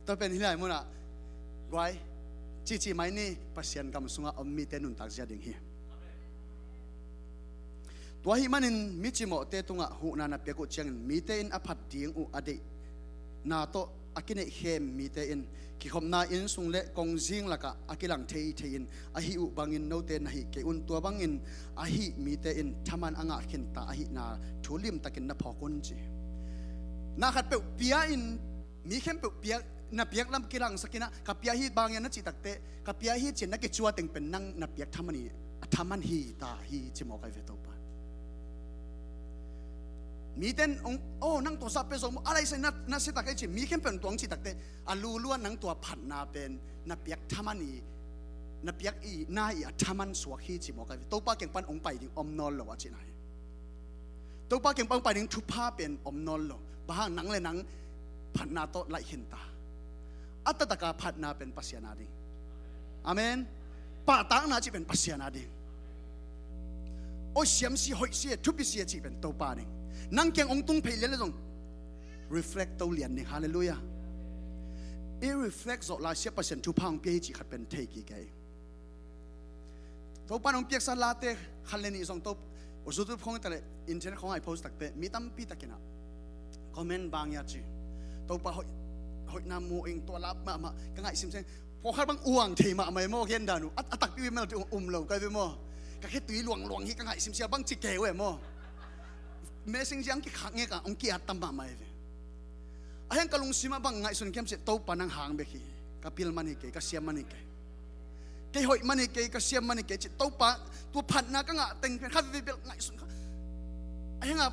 Tua pen hih lai munah guai, cici mai ni, Pasian gam sungah om mite nuntak zia ding hi. Tua ahih manin mi cimawhte tungah huhna na piak uh ciangin mite in a phat ding uh a deihna tawh a kineihkhem mite in kikhopna inn sung le kongzing lakah a kilang thei thei in, ahi uh bangin note na hih kei un, tua bangin a hih mite in thaman a ngah khinta ahihna thu limtakin na phawk un ci. Na khat peuh pia in mi khempeuh piak, na piak lam kilangsak in ah, ka pia hi bang hiam na cih takteh, ka pia hi ci-in na kicua teng pen nang na piak thaman hi, a thaman hi ta hi ci mawk ahi ve Topa. Mite in hong, oh, nang tua sa pia zo maw, a lai sa na, na si tak ei ci, mi khempeuh in tua hong cih takteh, a lulua nang tua phatna pen na piak thaman hi, na piak hi, na hi a thaman suak hi ci mawk ahi ve. Topa kiang pan hong pai ding om nawn lo a cihna hi. Topa kiang pan hong pai ding thupha pen om nawn lo. Bang hang, nang le nang phatna tawh laih khinta. A taktaka phatna pen Pasian a ding. Amen. Pahtakna cih pen Pasian a ding. Oi, siam si, hoih si, thupi si cih pen Topa ding. Nang kiang hong tung phei lian le zong reflect to lian ding. Halleluiah. I reflect zawh lai siah Pasian thupha hong pia hi cih khat pen thei kik ei. Topa in hong piaksa late khat le nih zong to, YouTube khawng ta le internet khawng ah i post takteh mi tampi takin ah comment bang hiam ci, Topa hoih, hoihna mu ing, tua lap mahmah, ka ngaihsim siang, pawlkhat bang uang thei mahmah e maw, gen dan uh a, a takpi uh i mel ti um lo ka hi ve maw. Ka khe tui luangluang hi, ka ngaihsim siang bang ci kei uh e maw. Messenger ang kikhak ngek ah hong ki-at tam mahmah e ve. A hiang ka lungsim ah bang ngaihsun kiam cih, Topa nang hang bek hi. Ka pil man hi kei, ka siam man hi kei. Kei hoih man hi kei, ka siam man hi kei cih Topa, tua phatna ka ngah teng pen khat veve bel ngaihsun kha. A hiang ah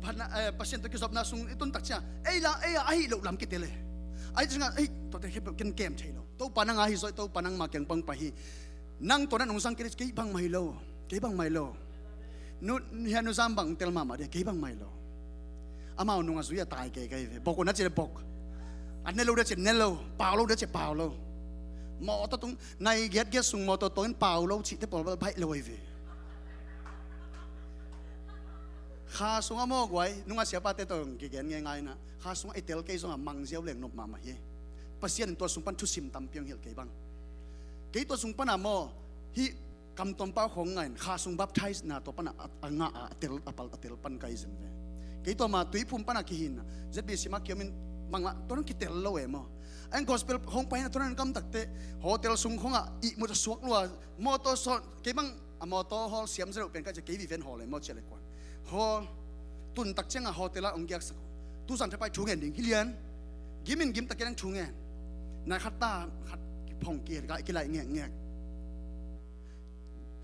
phatna, eh, Pasian tawh kizopna sung i tun tak ciang ei la, ei a, ahi loh lam kitel e. Ahi ciangah ei, tuate khempeuh ken kem thei lo. Topa nang a hi zaw, Topa nangma kiang pan hong pai hi. Nang tua na nong zang kei, kei bangmah hi lo. Kei bangmah hi lo. Nu, hia nu zam bang tel mahmah dia, kei bangmah hi lo. Amau nung a zui a tai kei ka hi ve. Bok uh na ci le bok. A ne lo dia ci ne lo. Pau lo dia ci pau lo. Mawtaw tung, nai giatgiat sung mawtaw tawh in pau lo cihte pawl bel baih lo ahi ve. Kha sungah maw guai, nung a siapate tawh kigen ngeingai na. Kha sungah i tel kei zongah mang ziau leng nop mahmah hi. Pasian in tua sung pan thusim tampi hong hilh kei bang. Kei tua sung pana maw, hih kamtuam pau khawng ngah in, kha sung baptize na tua pana a, a ngah a, a tel, a pal, a tel pan kai zen ve. Kei tua ma Tuiphum pana kihin na, Z B C ma kiamin bangmah tua nang kitel lo e maw. A hiang gospel khawng paina tua nang kam takteh, hotel sung khawngah ihmut a suak lua, mawtaw sawn, kei bang a mawtaw hawl siam zereuh pen ka ci, kei viven hawl e maw cia le kuan. Hawl, tun tak ciangah hotel ah hong giaksak. Tu zan thapai thu ngen ding hi lian. Gim in gim takin ang thu ngen. Nai khat ta, khat kiphong ki, kilaih ngekngek.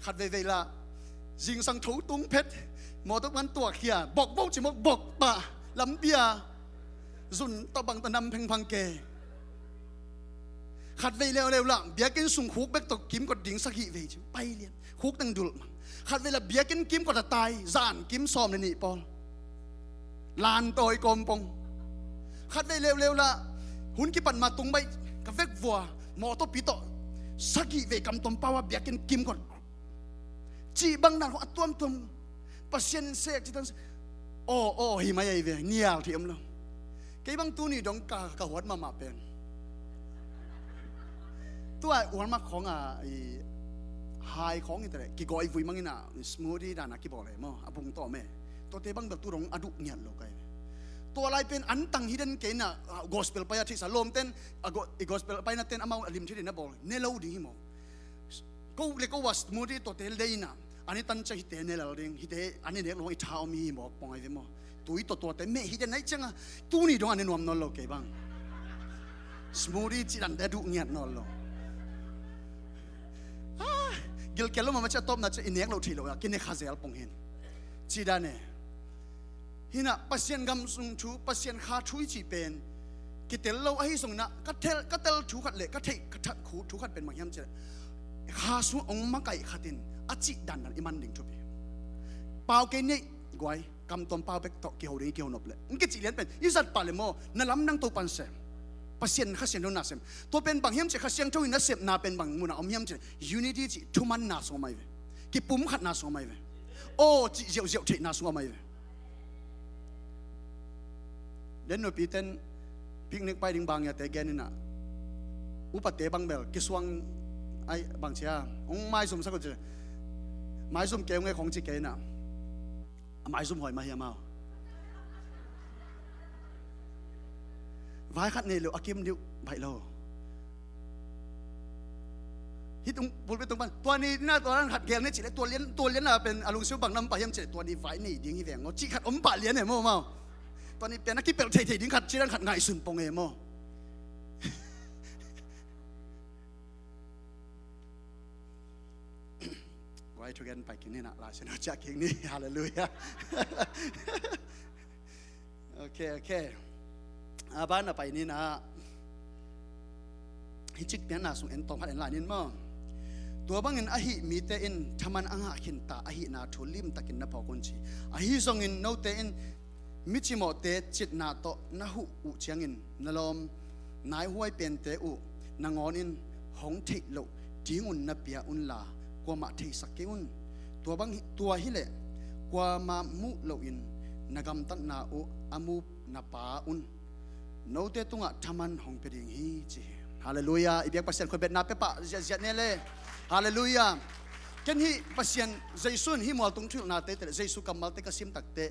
Khat veivei lah, zingsang tho tung phet, mawtaw pan tuak khia, bok bo ci mawk bok pah, lampi ah, zun tawh bang tawh nam phengphang ke. Khat vei leuleu lah, biakinn sung khuk bek tawh kimkot ding sagih vei ci, pai lian, khuk teng dulh mang. Khat vei lah biakinn kimkot a tai, zan kim sawm le nih pawl. Lan tawi kawmpong. Khat vei leuleu lah, hun kipan ma tung baih, ka vek vua, mawtawpi tawh, sagih vei kamtuam pau ah biakinn kimkot. Cih bang dan khawng a tuamtuam, Pasian in sek ci tan, aw, aw, hi mai ahi ve, nial thei om lo. Kei bang tuni dong ka, ka huat mahmah pen. Tua uarmak khawng a, i, hai khawng i tale, kigawi vui mang in a, smoothie dan a kibawl e maw, a bung tawm e. Tuate bang bel tu dong a duh ngiat lo ka hi ve. Tua lai pen an tang hi den kei in a, gospel pai a theihsa lawmten, a go-, i gospel paina ten amau a lim thei din a bawl, ne lo ding hi maw. Ko le ko a smoothie tuate lei in a, an i tan ciang hihte ne lel ding, hihte an i nek lo i tha om hi mawk pong ahi ve maw. Tui tawh tuate meh hi den ahi ciangah, tuni dong an i nuam nawn lo kei bang. Smoothie cih dan te duh ngiat nawn lo. Ah, gilkial lo mahmah ciah tawpna ciah i nek loh theih loh a, kine kha zel pong hin. Cih dan e. Hinah Pasian gam sung thu, Pasian kha thu i cih pen kitel lo ahi zongin ah, ka tel, ka tel thu khat le ka theih, ka that khu thu khat pen bang hiam cih leh, kha sung hong makaih khat in a cih dandan i man ding thupi. Pau kei neih guai, kamtuam pau bek tawh kiho ding i kiho nop leh, hong kicih lian pen i zat pah leh maw, na lamdang Topa'n sem. Pasian Kha Siangtho in na sem. Tua pen bang hiam cih leh, Kha Siangtho in na sepna pen bang munah om hiam cih leh, unity cih thumanna sung om ahi ve. Kipumkhatna sung om ahi ve. Aw cih ziauziau theihna sung om ahi ve. Len nupi ten Picnic pai ding bang ngiate gen inah, upate bang bel kisuang ai bang cia hong maizum sak uh ci. Maizum kei hong e khong ci kei inah, a maizum hoi mah hiam au? Vai khat nei lo a kim diuh baih lo. Hih tung pulpit tung pan tua ni na tua dan khat gel ni cih leh tua lian tua lian na pen a lungsim bang nam pah hiam cih leh tua ni vai nei ding hi veng aw cih khat om pah lian e maw mau. Tua ni pen a kipelh theithei ding khat ci dan khat ngaihsun pong e maw. Guai thugen pai kik ni na, Lai Siangtho ciah kik ni. Halleluiah. Ok, ok. A ban a pai ni na. Hih cik pianna sung en tawm khat en lai nin maw. Tua bangin ahih mite in thaman a ngah khinta ahihna thu limtakin na phawk un ci. Ahi zongin note in micimawhte citna tawh na huh uh ciangin na lawm naihuai pente uh nangawn in hong theih loh dingun na pia unla kuamah theisak kei un. Tua bang hi- tua hileh kuama muh loin na gamtatna uh a mu na Pa un note tungah thaman hong pia ding hi ci hi. Halleluiah. I biak Pasian khuabetna pia pah ziahziah ne le. Halleluiah. Ken hih Pasian Jesu in hih mualtung thuhilhnate teh Jesu kammalte ka sim takteh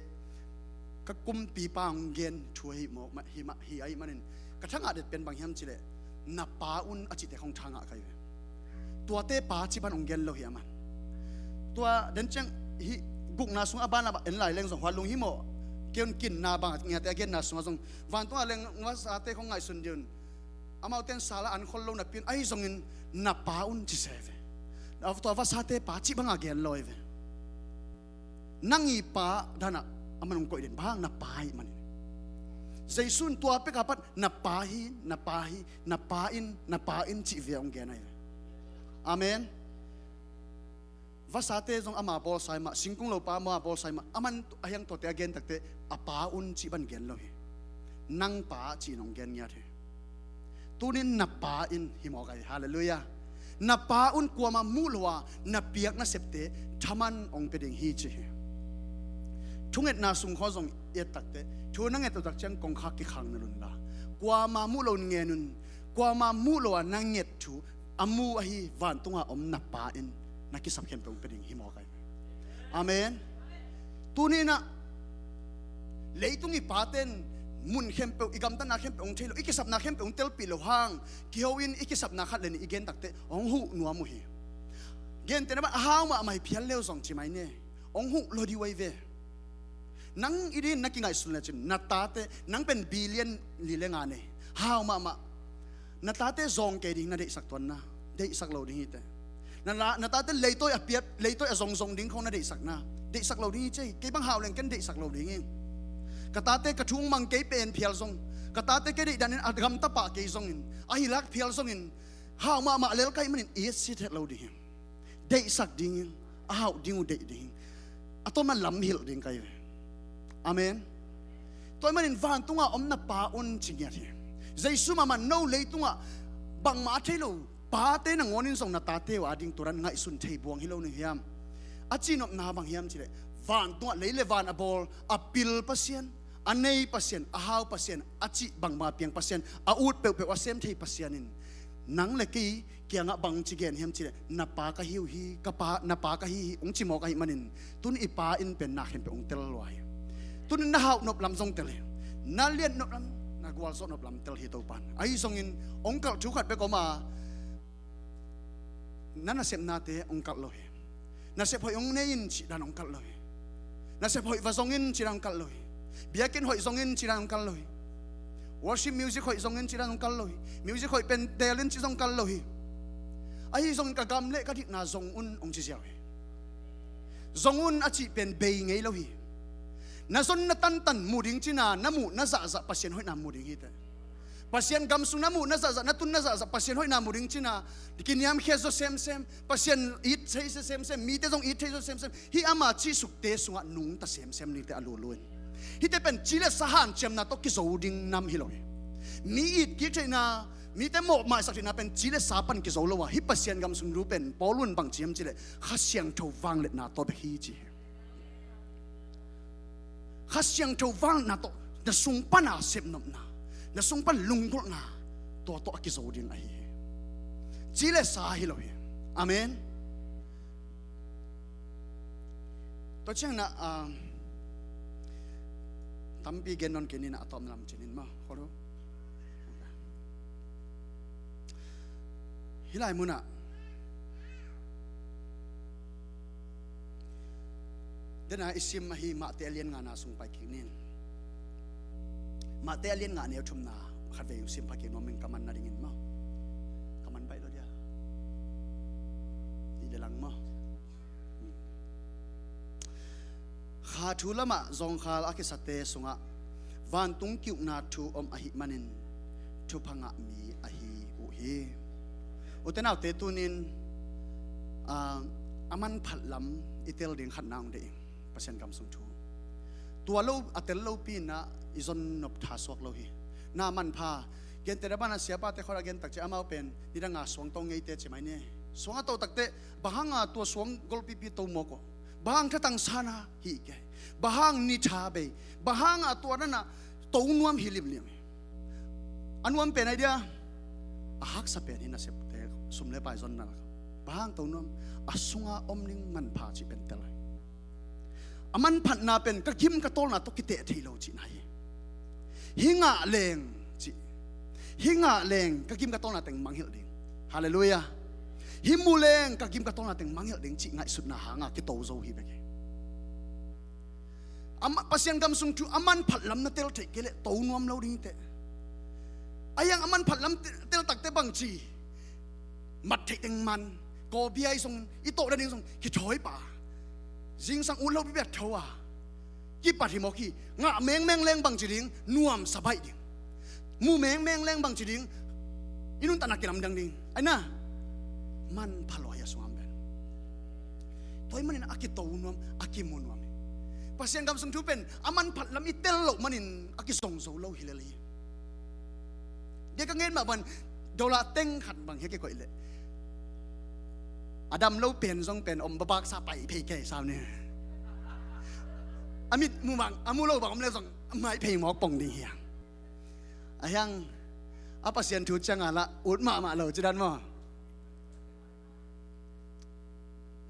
ka kumpipa hong gen thu ahi mawk mah hi mah hi ahi manin ka thangah det pen bang hiam cileh na pa un a cihte khong thangah kai ve. Tuate pa ci ban hong gen lo hi a man. Tua den ciang hih gukna sung a ban a en lai leng zong huat lung hi mawh. Keun kinna bang ngiate a genna sungah zong vantung a leng vasate khong ngaihsun dih un. Amaute in sala an khol lo napi un ahi zongin na pa un ci se ve. Tua vasate pa ci banga gen lo hi ve. Nang i pa danah a man hong koih den bang na pa hi manin Jesu in tua peka pat na pa hi, na pa hi, na pa in, na pa in cih ve hong gen ahi ve. Amen. Vasate zong ama bawlsai mah, singkung lopa ama bawlsai mah, a man a hiang tuate a gen takte a pa un cih ban gen lo hi. Nang pa cih in hong gen ngiat hi. Tunin na pa in hi mawk ahi. Halleluiah. Na pa un kuama muh lo a na piak nasepte thaman hong pia ding hi ci hi. Thungetna sung khaw zong i et takte thu na nget uh tak ciang kongkhak kikhang na lunla kuama muh lo in ngen un. Kuama muh lo a na nget thu a mu ahi vantunga om na pa in na kisap khempeuh hong pia ding hi mawk ahi. Amen. Tuninah leitung i paten mun khempeuh i gamtatna khempeuh hong thei lo i kisapna khempeuh hong telpih lo hang kiho in i kisapna khat le nih i gen takte hong huh nuam uh hi. Gentehna ban a hau mahmah hi phial leu zong ci mai ne hong huh lo dih uh ahi ve. Nang i din na kingaihsun lecin na tate nang pen billion li le nga nei hau mahmah. Na tate zawng kei ding na deihsak tuanna deihsak lo ding hi te. Na la- na tate leitawi a piap leitawi a zongzong ding khong na deihsakna deihsak lo ding hi cei kei bang hau leng ken deihsak lo ding hi. Ka tate ka thung mang kei pen phial zong ka tate kei deihdanin a gamta pah kei zongin a hilak phial zongin hau mahmah lel ka hih manin i si het lo ding hi. Deihsak ding hi. A hauh ding uh deih ding hi. A tawmna lam hilh ding ka hi ve. Amen. Tua hih manin vantunga om na pa un ci ngiat hi. Jesu mahmah no leitungah bangmah a thei lo pate nangawnin zong na tate uh ading turan ngaihsun thei buang hi lo ning hiam? A cihnopna bang hiam cileh vantungah lei le van a bawl a pil Pasian a nei Pasian a hau Pasian a cih bangmah a piang Pasian a ut peuhpeuh a sem thei Pasian in nang le kei kiangah bang ci gen hiam cileh na pa ka hi uh hi ka pa na pa ka hi hi hong ci mawk ahih manin tun i pa in pen na khempeuh hong tel lua hi. Tunin na hauh nop lam zong tel hi. Na liat nop lam na gualzawh nop lam tel hi Topan ahi zongin hong kalh thu khat bek om a na nasepnate hong kalh lo hi. Nasep hoih hong nei in cih dan hong kalh lo hi. Nasep hoih va zong in cih dan hong kalh lo hi. Biakinn hoih zong in cih dan hong kalh lo hi. Worship music hoih zong in cih dan hong kalh lo hi. Music hoih pen tel in cih zong kalh lo hi. Ahi zongin ka gam le ka dikna zong un hong ci ziau hi. Zong un a cih pen bei ngei lo hi. Na zon na tantan mu ding cina na muh na zahzah Pasian hoihna mu ding hi te. Pasian gam sung na muh na zahzah na tun na zahzah Pasian hoihna mu ding cina kiniamkhia zaw semsem Pasian it thei zaw semsem mite zong it thei zaw semsem hih ama cihsukte sungah nungta semsem nite a lulu in hihte pen ci le sa hanciamna tawh kizo ding nam hi lo hi. Mi it kik theihna mite mawhmaisak theihna pen ci le sa pan kizo lo a hih Pasian gam sung lu pen Paul un bang ciam cileh Kha Siangtho vangliatna tawh bek hi ci hi. Kha Siangtho vangliatna tawh na sung pana sepnopna Na sung pan lunggulhna tua tawh a kizo ding ahi hi. Ci le sa hi lo hi. Amen. Tua ciangin ah, ah, tampi gen nawn kei ni, a tawpna lam cinin maw, kholo. Hih lai munah, dena i sim ahi Matthai a lian ngana sung pai kik ning. Matthai a lian nga, a neu thumna khatvei sim pai kik nuam ing, ka man nadingin maw. Ka man baih lo dia. Nih le lang maw. Kha thu lamah zawngkhal a kisate sungah vantung ki-ukna thu om ahih manin thupha ngah mi ahi uh hi. Ute naute, tunin, ah, a manphat lam i tel ding khatna hong deih ing. Pasian gam sung thu tua lo, a tel lopi inah i zon nop tha suak lo hi. Na manpha, gentehna banah siapate khawng a gen takciang amau pen nidanga suang to ngeite ci mai ni. Suang a to takteh bang hanga tua suang golpipi to mawk aw? Bang hang thatang sana hi kei? Bang hang ni tha bei? Bang hanga tua nana to nuam hi limlim hi? A nuam pen ai dia, a haksa pen hi nasepte sum le pai zonna lak. Bang hang to nuam? A sunga om ding manpha cih pen tel hi. A manphatna pen ka gim ka tawlna tawh kiteh thei lo cihna hi. Hih ngah leng cih, hih ngah leng ka gim ka tawlna teng mangngilh ding. Halleluiah. Hih mu leng ka gim ka tawlna teng mangngilh ding cih ngaihsutna hanga kito zo hi bek hi. A ma-, Pasian gam sung thu a manphat lam na tel theih kei leh to nuam lo ding hi teh. A hiang a manphat lam te-, tel takte bang ci? Mat theih teng man, kawbia i zong, i tawh nading zong kithawi pah a, zingsang ut lo pipiat tho a, kipat hi mawk hi. Ngah mengmeng leng bang ci ding? Nuamsa baih ding. Mu mengmeng leng bang ci ding? I nuntakna kilamdang ding. Ai na, manpha lua hi a sungah om pen. Tua ahih manin a kito nuam, a kimu nuam hi. Pasian gam sung thu pen a manphat lam i tel loh manin a kizong zo lo hi lel hi. Dia ka ngen mah bang, dollar teng khat bang hia kikoih leh, a dam lo pen zong pen om babaksa pai phei kei sau ni. A mit mu bang, a mu lo bang om le zong mai phei mawk pong ding hi a. A hiang a Pasian thu cianga lah ut mahmah lo ci dan maw.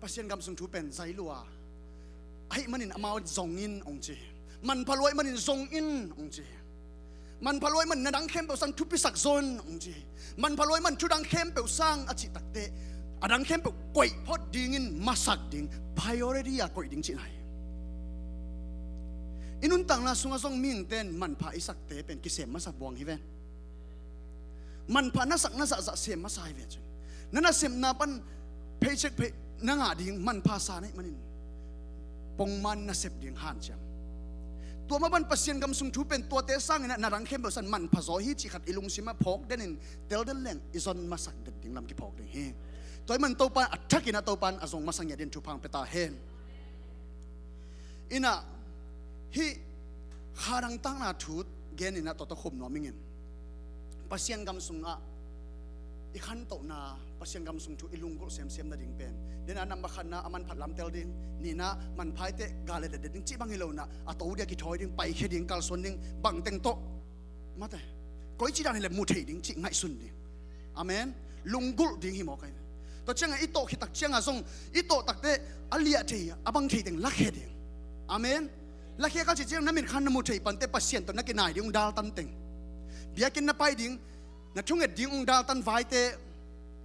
Pasian gam sung thu pen zai lua ahih manin amau zong in hong ci. Manpha lua ahih manin zong in hong ci. Manpha lua ahih manin na dang khempeuh sang thupisak zaw in hong ci. Manpha lua ahih manin thu dang khempeuh sang a cih takteh, a dang khempeuh koih phot dingin masak ding, priority a koih ding cihna hi. I nuntakna sungah zong mihingte in manpha i sakte pen kisem masa buang hi ven. Manpha na sak na zahzah sem masa hi ve cin. Na nasepna pan paycheck pay na ngah ding manpha sa na hih manin pongman nasep ding hanciam. Tua mah bang Pasian gam sung thu pen tuate sangin ah na dang khempeuh san manpha zaw hi cih khat i lungsimah phawk denin tel den leng i zon masak den ding lam kiphawk ding hi. Tua ahih man Topa in a thakin ah Topa in a zong masa ngiat dingin thupha hong pia ta hen. Inah hih kha dangtakna thu genin ah tua tawh khum nuam ingin. Pasian gam sungah i khantohna, Pasian gam sung thu i lunggulh semsem nading pen, dena number khatna a manphat lam tel ding, nihna manpha i teh gah le det det ding cih bang hi lo inah, a to dia kithawi ding, paikhia ding, kalsuan ding, bangteng tawh mate, koici dan hileh mu thei ding cih ngaihsun ding. Amen. Lunggulh ding hi mawk ahi. Tua ciangah i tawh khit tak ciangah zong i tawh takteh a liah thei, a bang thei teng lakhia ding. Amen. Lakhia ka cih ciang na mitkhan na mu thei panteh Pasian tawh na kinai ding ung daltan teng. Biakinn na pai ding, na thunget ding ung daltan vaite.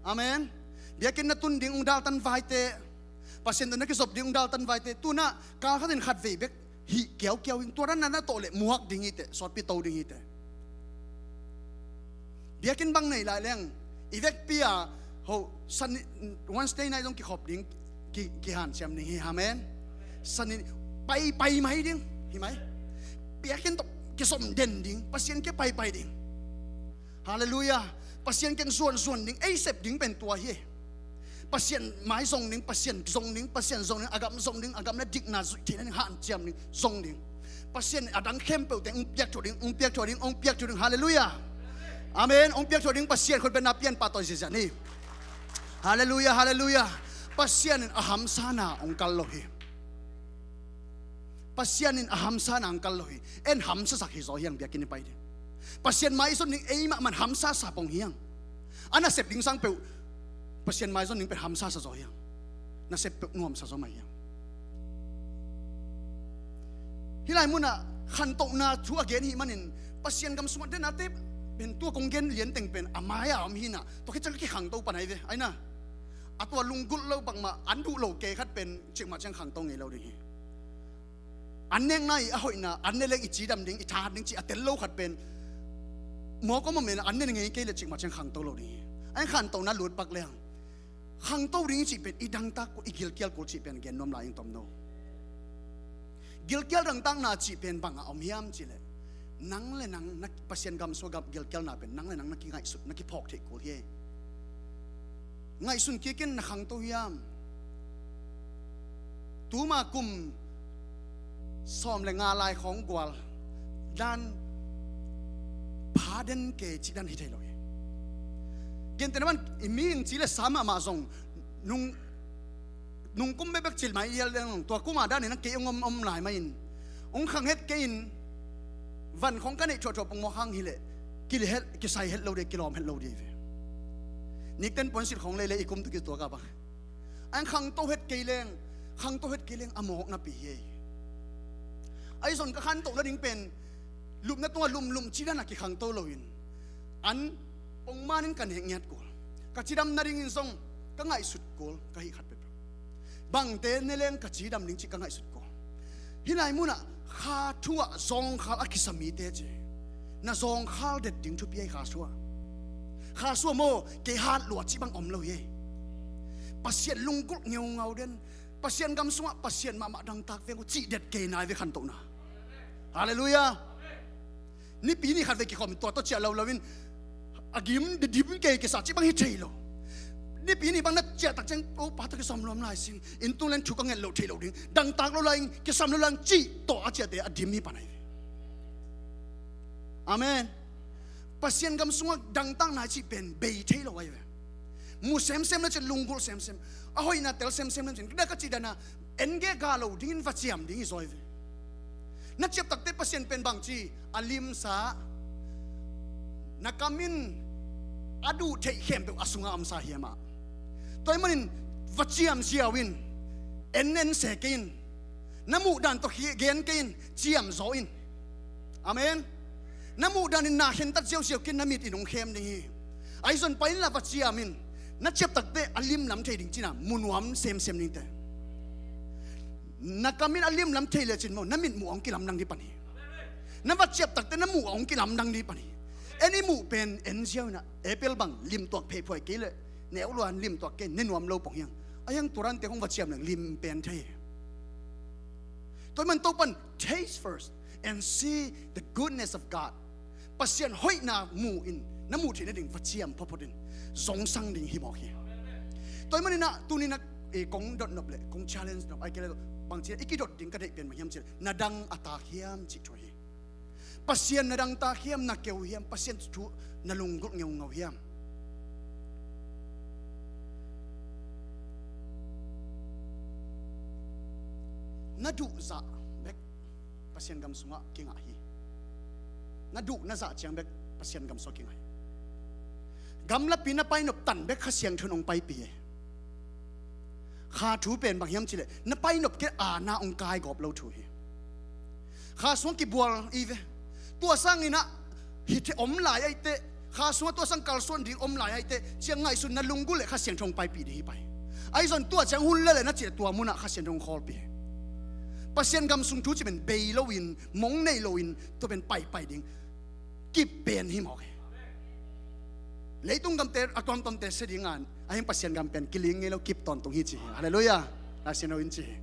Amen. Biakinn na tun ding ung daltan vaite. Pasian tawh na kizop ding ung daltan vaite. Tunah kal khatin khatvei bek hih kiaukiau in tua dan na na tawh leh muak ding hi teh, sawtpi to ding hi teh. Biakinn bang nei lai leng i vekpi a ho Sunday, Wednesday night zong kikhop ding, ki, kihanciam ding hi. Amen. Sunday paipai mai ding hi mai. Biakinn tawh kisom den ding, Pasian kia paipai ding. Halleluiah. Pasian kiang zuanzuan ding, ei sep ding pen tua hi. Pasian mai zong ding, Pasian zong ding, Pasian zong ding, a gam zong ding, a gam na dikna zuih theihna ding hanciam ding, zong ding. Pasian a dang khempeuh teng ung piak thuah ding, ung piak thuah ding, ung piak thuah ding. Halleluiah. Amen. Ung piak thuah ding Pasian khut bengna pianpa tawi ziahziah ni. Halleluiah, halleluiah. Pasian in a hamsana ung kal lo hi. Pasian in a hamsana ung kal lo hi. En hamsasak hi zaw hiang biakinn i pai ding. Pasian maizon ding ei mahmah in hamsa sa pong hiang. A nasep ding sang peuh Pasian maizon ding pen hamsa sa zaw hiang. Nasep peuh nuamsa zaw mah hiang. Hih lai munah khantohna thu a gen hih manin Pasian gam sungah den a te pen tua kong gen lianteng pen a mai-a om hinah tua khit ciang kikhangto pan ahi ve. Aina a tua lunggulh lo bangmah an duh lo kei khat pen cikmah ciang khangto ngei lo ding hi. An nekna i a hoihna an ne leng i cidam ding i thahat ding cih a tel lo khat pen mawk om om in an ne ngei kei le cikmah ciang khangto lo ding hi. An khantohna lut pak leng khangto ding i cih pen i dangtak kul i gilkial kul cih pen gen nuam lai ing tom no. Gilkial dangtakna cih pen bangah om hiam cihleh nang le nang na Pasian gam sua gam gilkialna pen nang le nang na kingaihsut na kiphawk theih kul hi. Ngaihsun kikin na khangto hiam? Tuma kum sawm le nga lai khawng gual dan pha den ke cih dan hi thei lo hi. Gentehna man i mihing ci le sa mahmah zong nung nung kum bekbek cil mai i hial deng tua kuma danin a kei ong om om lai mai in ong khang het kei in van khong ka neih thuahthuah pongmawk hang hileh kisai het lo dei kilawm het lo dei ve. Nikten puansilh khong lei le i kum tu kituak a bang an khangto het kei leng khangto het kei leng a mawk napi hi. Ahi zon ka khantoh nading pen lupna tungah lumlum cidan a kikhangto loin an pongman in ka nek ngiat kul ka cidam nadingin zong ka ngaihsut kul ka hih khat peuhpeuh bangte ne leng ka cidam ding cih ka ngaihsut kul. Hih lai munah kha thu ah zawngkhal a kisa mite ci na zawngkhal det ding thupi ahi kha sua. Kha sua maw kei hat lua cih bang om lo hi. Pasian lunggulh ngeungau den Pasian gam sungah Pasian mahmah dangtak veng uh cih det kei nai ve khantohna. Halleluiah. Nipi ni khat ve kikhawm in tua tawh ciah lo loin a gim didim kei kisa cih bang hi thei lo. Nipi ni bang na ciah tak ciang o pa tawh kisam lawm lai sing in tung len thu ka nget lo thei lo ding dangtak lo lai kisam lo lai cih tawh a ciahte a dim hi pan ahi ve. Amen. Pasian gam sungah dangtakna cih pen bei thei lo ahi ve. Mu semsem na cin lunggulh semsem a hoihna tel semsem na cin ka cih dana en ge ga lo dingin va ciam ding hi zaw ahi ve. Na ciaptakte Pasian pen bangci a limsa na kam in a duh theih khempeuh a sungah omsa hiamah tua ih manin va ciam ziau in en en se kei in na muhdan tawh gen kei in ciam zaw in. Amen. Na muhdan in na khentat ziauziau kei in na mit in hong khem ding hi. Ahi zon pai inla va ciam in na ciaptakte a limlam thei ding cina munuam semsem dingte na kam in a limlam thei le cin maw na mit muh a hong kilamdang dih pan hi. Na va ciaptakte na muh a hong kilamdang dih pan hi. En i muh pen en ziau inah apple bang limtuak pheiphua kei le neu luan limtuak kei ne nuam lo pong hiang a hiang turante hong va ciam leng lim pen thei hi. Tua ih man Topan taste first and see the goodness of God. Pasian hoihna mu in na muh theih nading va ciam photphot in zongsang ding hi mawk hi. Tua ih maninah tuninah kong dot nop le kong challenge nop ai kei le bangci i kidot ding ka deih pen bang hiam ci le na dang a tak hiam cih thu hi. Pasian na dangtak hiam na keu hiam Pasian thu na lunggulh ngeungau hiam? Na duh zah bek Pasian gam sungah kingah hi. Na duh na zah ciang bek Pasian gam sungah kingah hi. Gamlapi na painop tan bek Kha Siangtho in hong paipih hi. Kha thu pen bang hiam cileh na painop kei a na hong kaigawp lo thu hi. Kha sungah kibual i ve. Tua sanginah hite om lai aite Kha sungah tua sang kalsuan ding om lai aite ciang ngaihsun na lunggulh le Kha Siangtho hong paipih ding hi pai. Ahi zon tua ciang hun lele na cih tua munah Kha Siangtho hong khawlpih hi. Pasian gam sung thu ci pen bei loin mong nei loin tua pen paipai ding kip pen hi mawk hi. Leitung gamte a tuamtuamte sia dingan a hing Pasian gam pen kiling ngei lo kip tawntung hi ci hi. Halleluiah. Lai Siangtho in ci hi.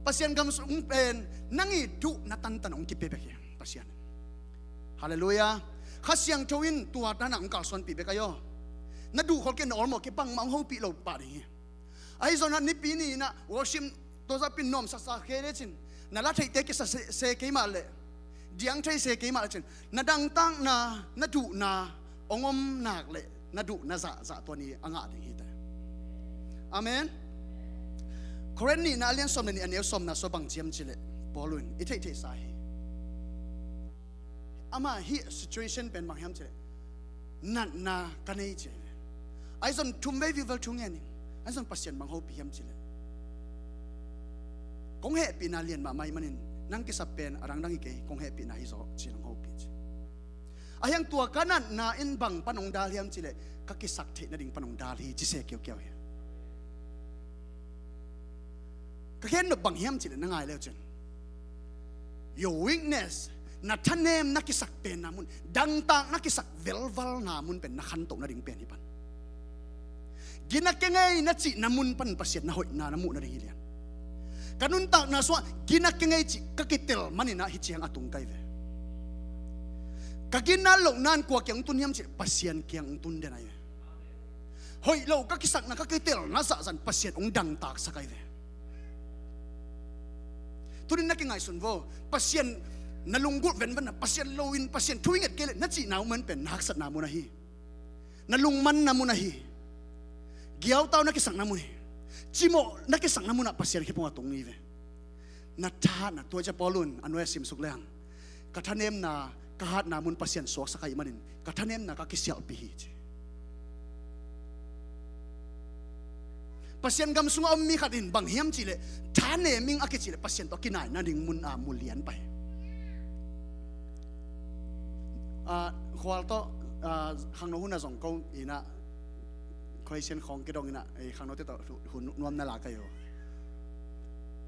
Pasian gam sung pen nang i duh na tantan hong kip bekbek hi Pasian. Halleluiah. Kha Siangtho in tua tanah hong kalsuanpih bek ahi aw. Na duh khol kei na awlmawh kei bangmah hong hopih lo pah ding hi. Ahi zongin nipi ni inah worship tawzahpin nuamsasa kei lecin na la theihte kisa se kei mah leh diang thei se kei mah lecin na dangtakna na duhna hong om nak leh na duh na zahzah tua ni a ngah ding hite. Amen. Korin nihna a lian sawm le nih a neu sawmna sua bang ciam cileh Paul in i theihtheihsa hi. Amah hih situation pen bang hiam cileh, natna ka nei ci. Ahi zong thumvei viuvel thu ngen ing. Ahi zong Pasian bang hopih hiam cileh, kong hehpihna lian mahmah ih manin nang kisap pen a dangdang hi kei, kong hehpihna hi zaw ci, nang hopih ci. Ahiang tua ka natna in bang pan hong dal hiam cileh, ka kisak theih nading pan hong dal hi ci se kiaukiau hi. Ka gen nop bang hiam cileh, na ngai leu cin, your weakness, na thanem na kisak penna mun, dangtak na kisak velvalna mun pen na khantoh nading pen hi pan. Gina kengei na cihna mun pan Pasian na hoihna na muh nading hi lian. Ka nuntakna sungah gina kengei cih ka kitel maninah hih ciang a tung kai ve. Ka gina lohnan kua kiang hong tun hiam cih, Pasian kiang hong tun den ahi ve. Hoih lo ka kisakna ka kitelna zahzan Pasian hong dangtaksak ahi ve. Tunin na kingaihsun vo, Pasian na lunggulh venvenna, Pasian loin Pasian thu i nget kei leh na cihna uh man pen na haksatna mun ahi. Na lungmanna mun ahi. Giautau na kisakna mun hi. Cimawh na kisakna munah Pasian khipungah tung ni ve. Na thahatna, tua cia Paul un a nuai a simsuk leng, ka thanemna ka hatna mun Pasian suaksak ahih manin ka thanemna ka kisialhpih hi ci. Pasian gam sungah om mi khat in bang hiam cihleh, thanem ing a kicihleh Pasian tawh a kinaina ding mun a mu lian pai. Ah, khual tawh, ah, khangno hun a zong ko inah, Christian khawng kidong inah, eh, khangnote tawh hun nuam na la kai uh.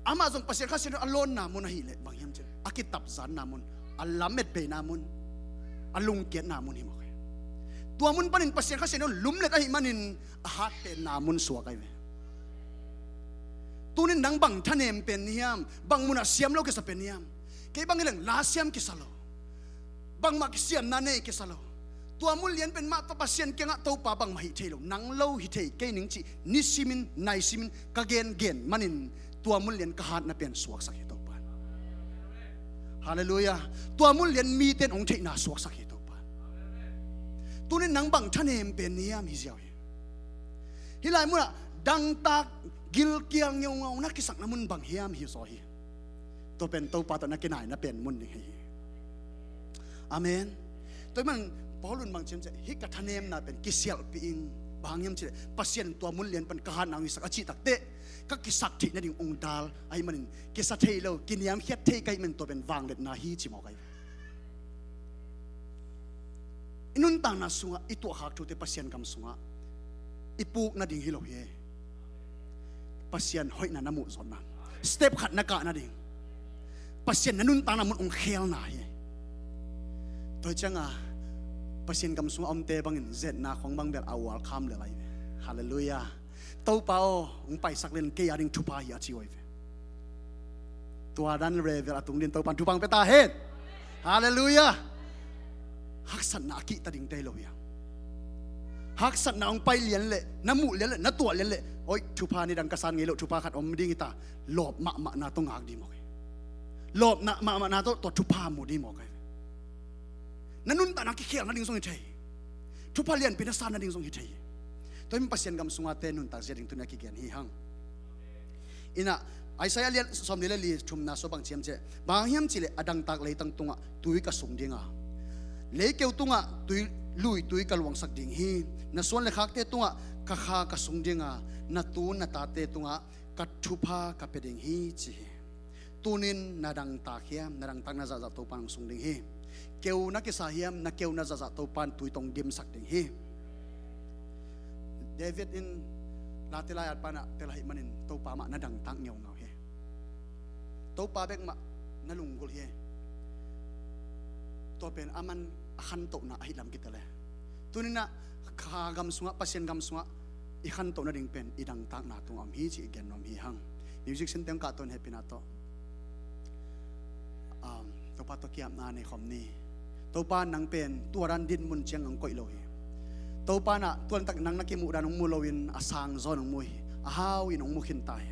Amah zong Pasian Kha Siangtho a lawnna mun ahileh bang hiam cihleh, a kitapzanna mun, a lametbeina mun, a lungkiatna mun hi mawk hi. Tua mun panin Pasian Kha Siangtho lumlet ahih manin a hatpenna mun suak ahi ve. Tunin nang bang thanem pen ni hiam, bang munah siam lo kisa pen ni hiam? Kei bang hi leng la siam kisa lo, bangmah kisiamna nei kisa lo. Tua mun lian pen mah tawh Pasian kiangah Topa bangmah hih thei lo, nang lo hi thei kei ning cih nisimin naisimin ka gengen manin tua mun lian ka hatna pen suaksak hi Topa. Halleluiah. Tua mun lian mite in hong theihna suaksak hi Topa. Tunin nang bang thanem pen ni hiam hi ziau hi. Hih lai munah dangtak gilkial ngeungau na kisakna mun bang hiam hi zaw hi. Tua pen Topa tawh na kinaina pen mun ding hi. Amen. Tua ahih man Paul un bang ci hiam cihleh, hih ka thanemna pen kisialhpih ing, bang hiam cihleh Pasian tua mun lian pan ka hatna hong hisak a cih takteh ka kisak theih nading hong dal ahih manin kisa thei lo, kiniamkhiat thei ka hih manin tua pen vangliatna hi ci mawk ahi. I nuntakna sungah i tuahkhak thute Pasian gam sungah i puk nading hi lo hi. Pasian hoihna na muh zawhna, step khat na kah nading, Pasian na nuntakna mun hong khelna hi. Tua hi cianga Pasian gam sungah omte bangin zetna khong bang bel a ual kham lel ahi ve. Halleluiah. Topa aw, hong paisak len kei a ding thupha hi a ci uh ahi ve. Tua dan level a tung din Topan thupha hong pia ta hen. Halleluiah. Haksatna a kihta ding tei lo hiam? Haksatna hong pai lian leh, na muh lian leh, na tuah lian leh, oi, thupha nidang ka san ngei loh, thupha khat om ding hi ta. Lawp mahmahna tawh ngak ding mawk hi. Lawp mahmahna tawh tua thupha mu ding mawk hi. Na nuntakna kikhelna ding zong hi thei. Thupha lianpi na sanna ding zong hi thei. Tua hi Pasian gam sunga te nuntak zia ding tuni a kigen hi hang. Inah Isaiah lian sawmli le li thumna sua bang ci hiam cihleh, bang hiam cihleh a dangtak leitang tungah tui ka sung dinga, leikeu tungah tui, lui tui ka luangsak ding hi. Na suan le khakte tungah ka kha ka sung dinga, na tu na tate tungah ka thupha ka pia ding hi ci hi. Tunin na dangtak hiam, na dangtak na zahzah Topan hong sung ding hi. Keu na kisa hiam, na keu na zahzah Topan tui tawh hong dimsak ding hi. David in Late lai-at panah tel ahih manin Topa mah na dangtak ngeungau hi. Topa bek mah na lunggulh hi. Tua pen aman a khantohna ahi lam kitel hi. Tuninah kha gam sungah, Pasian gam sungah i khantoh nading pen i dangtakna tungah om hi ci i gen nuam hi hang. Music sin teng kah tawh in hehpihna tawh, um, Topa tawh kiapna nei khawm ni. Topa nang pen tua dan din mun ciang hong koih lo hi. Topa nah tuantak nang na kimuh dan hong mu loin a sang zawn hong mu hi. A hau in hong mu khin ta hi.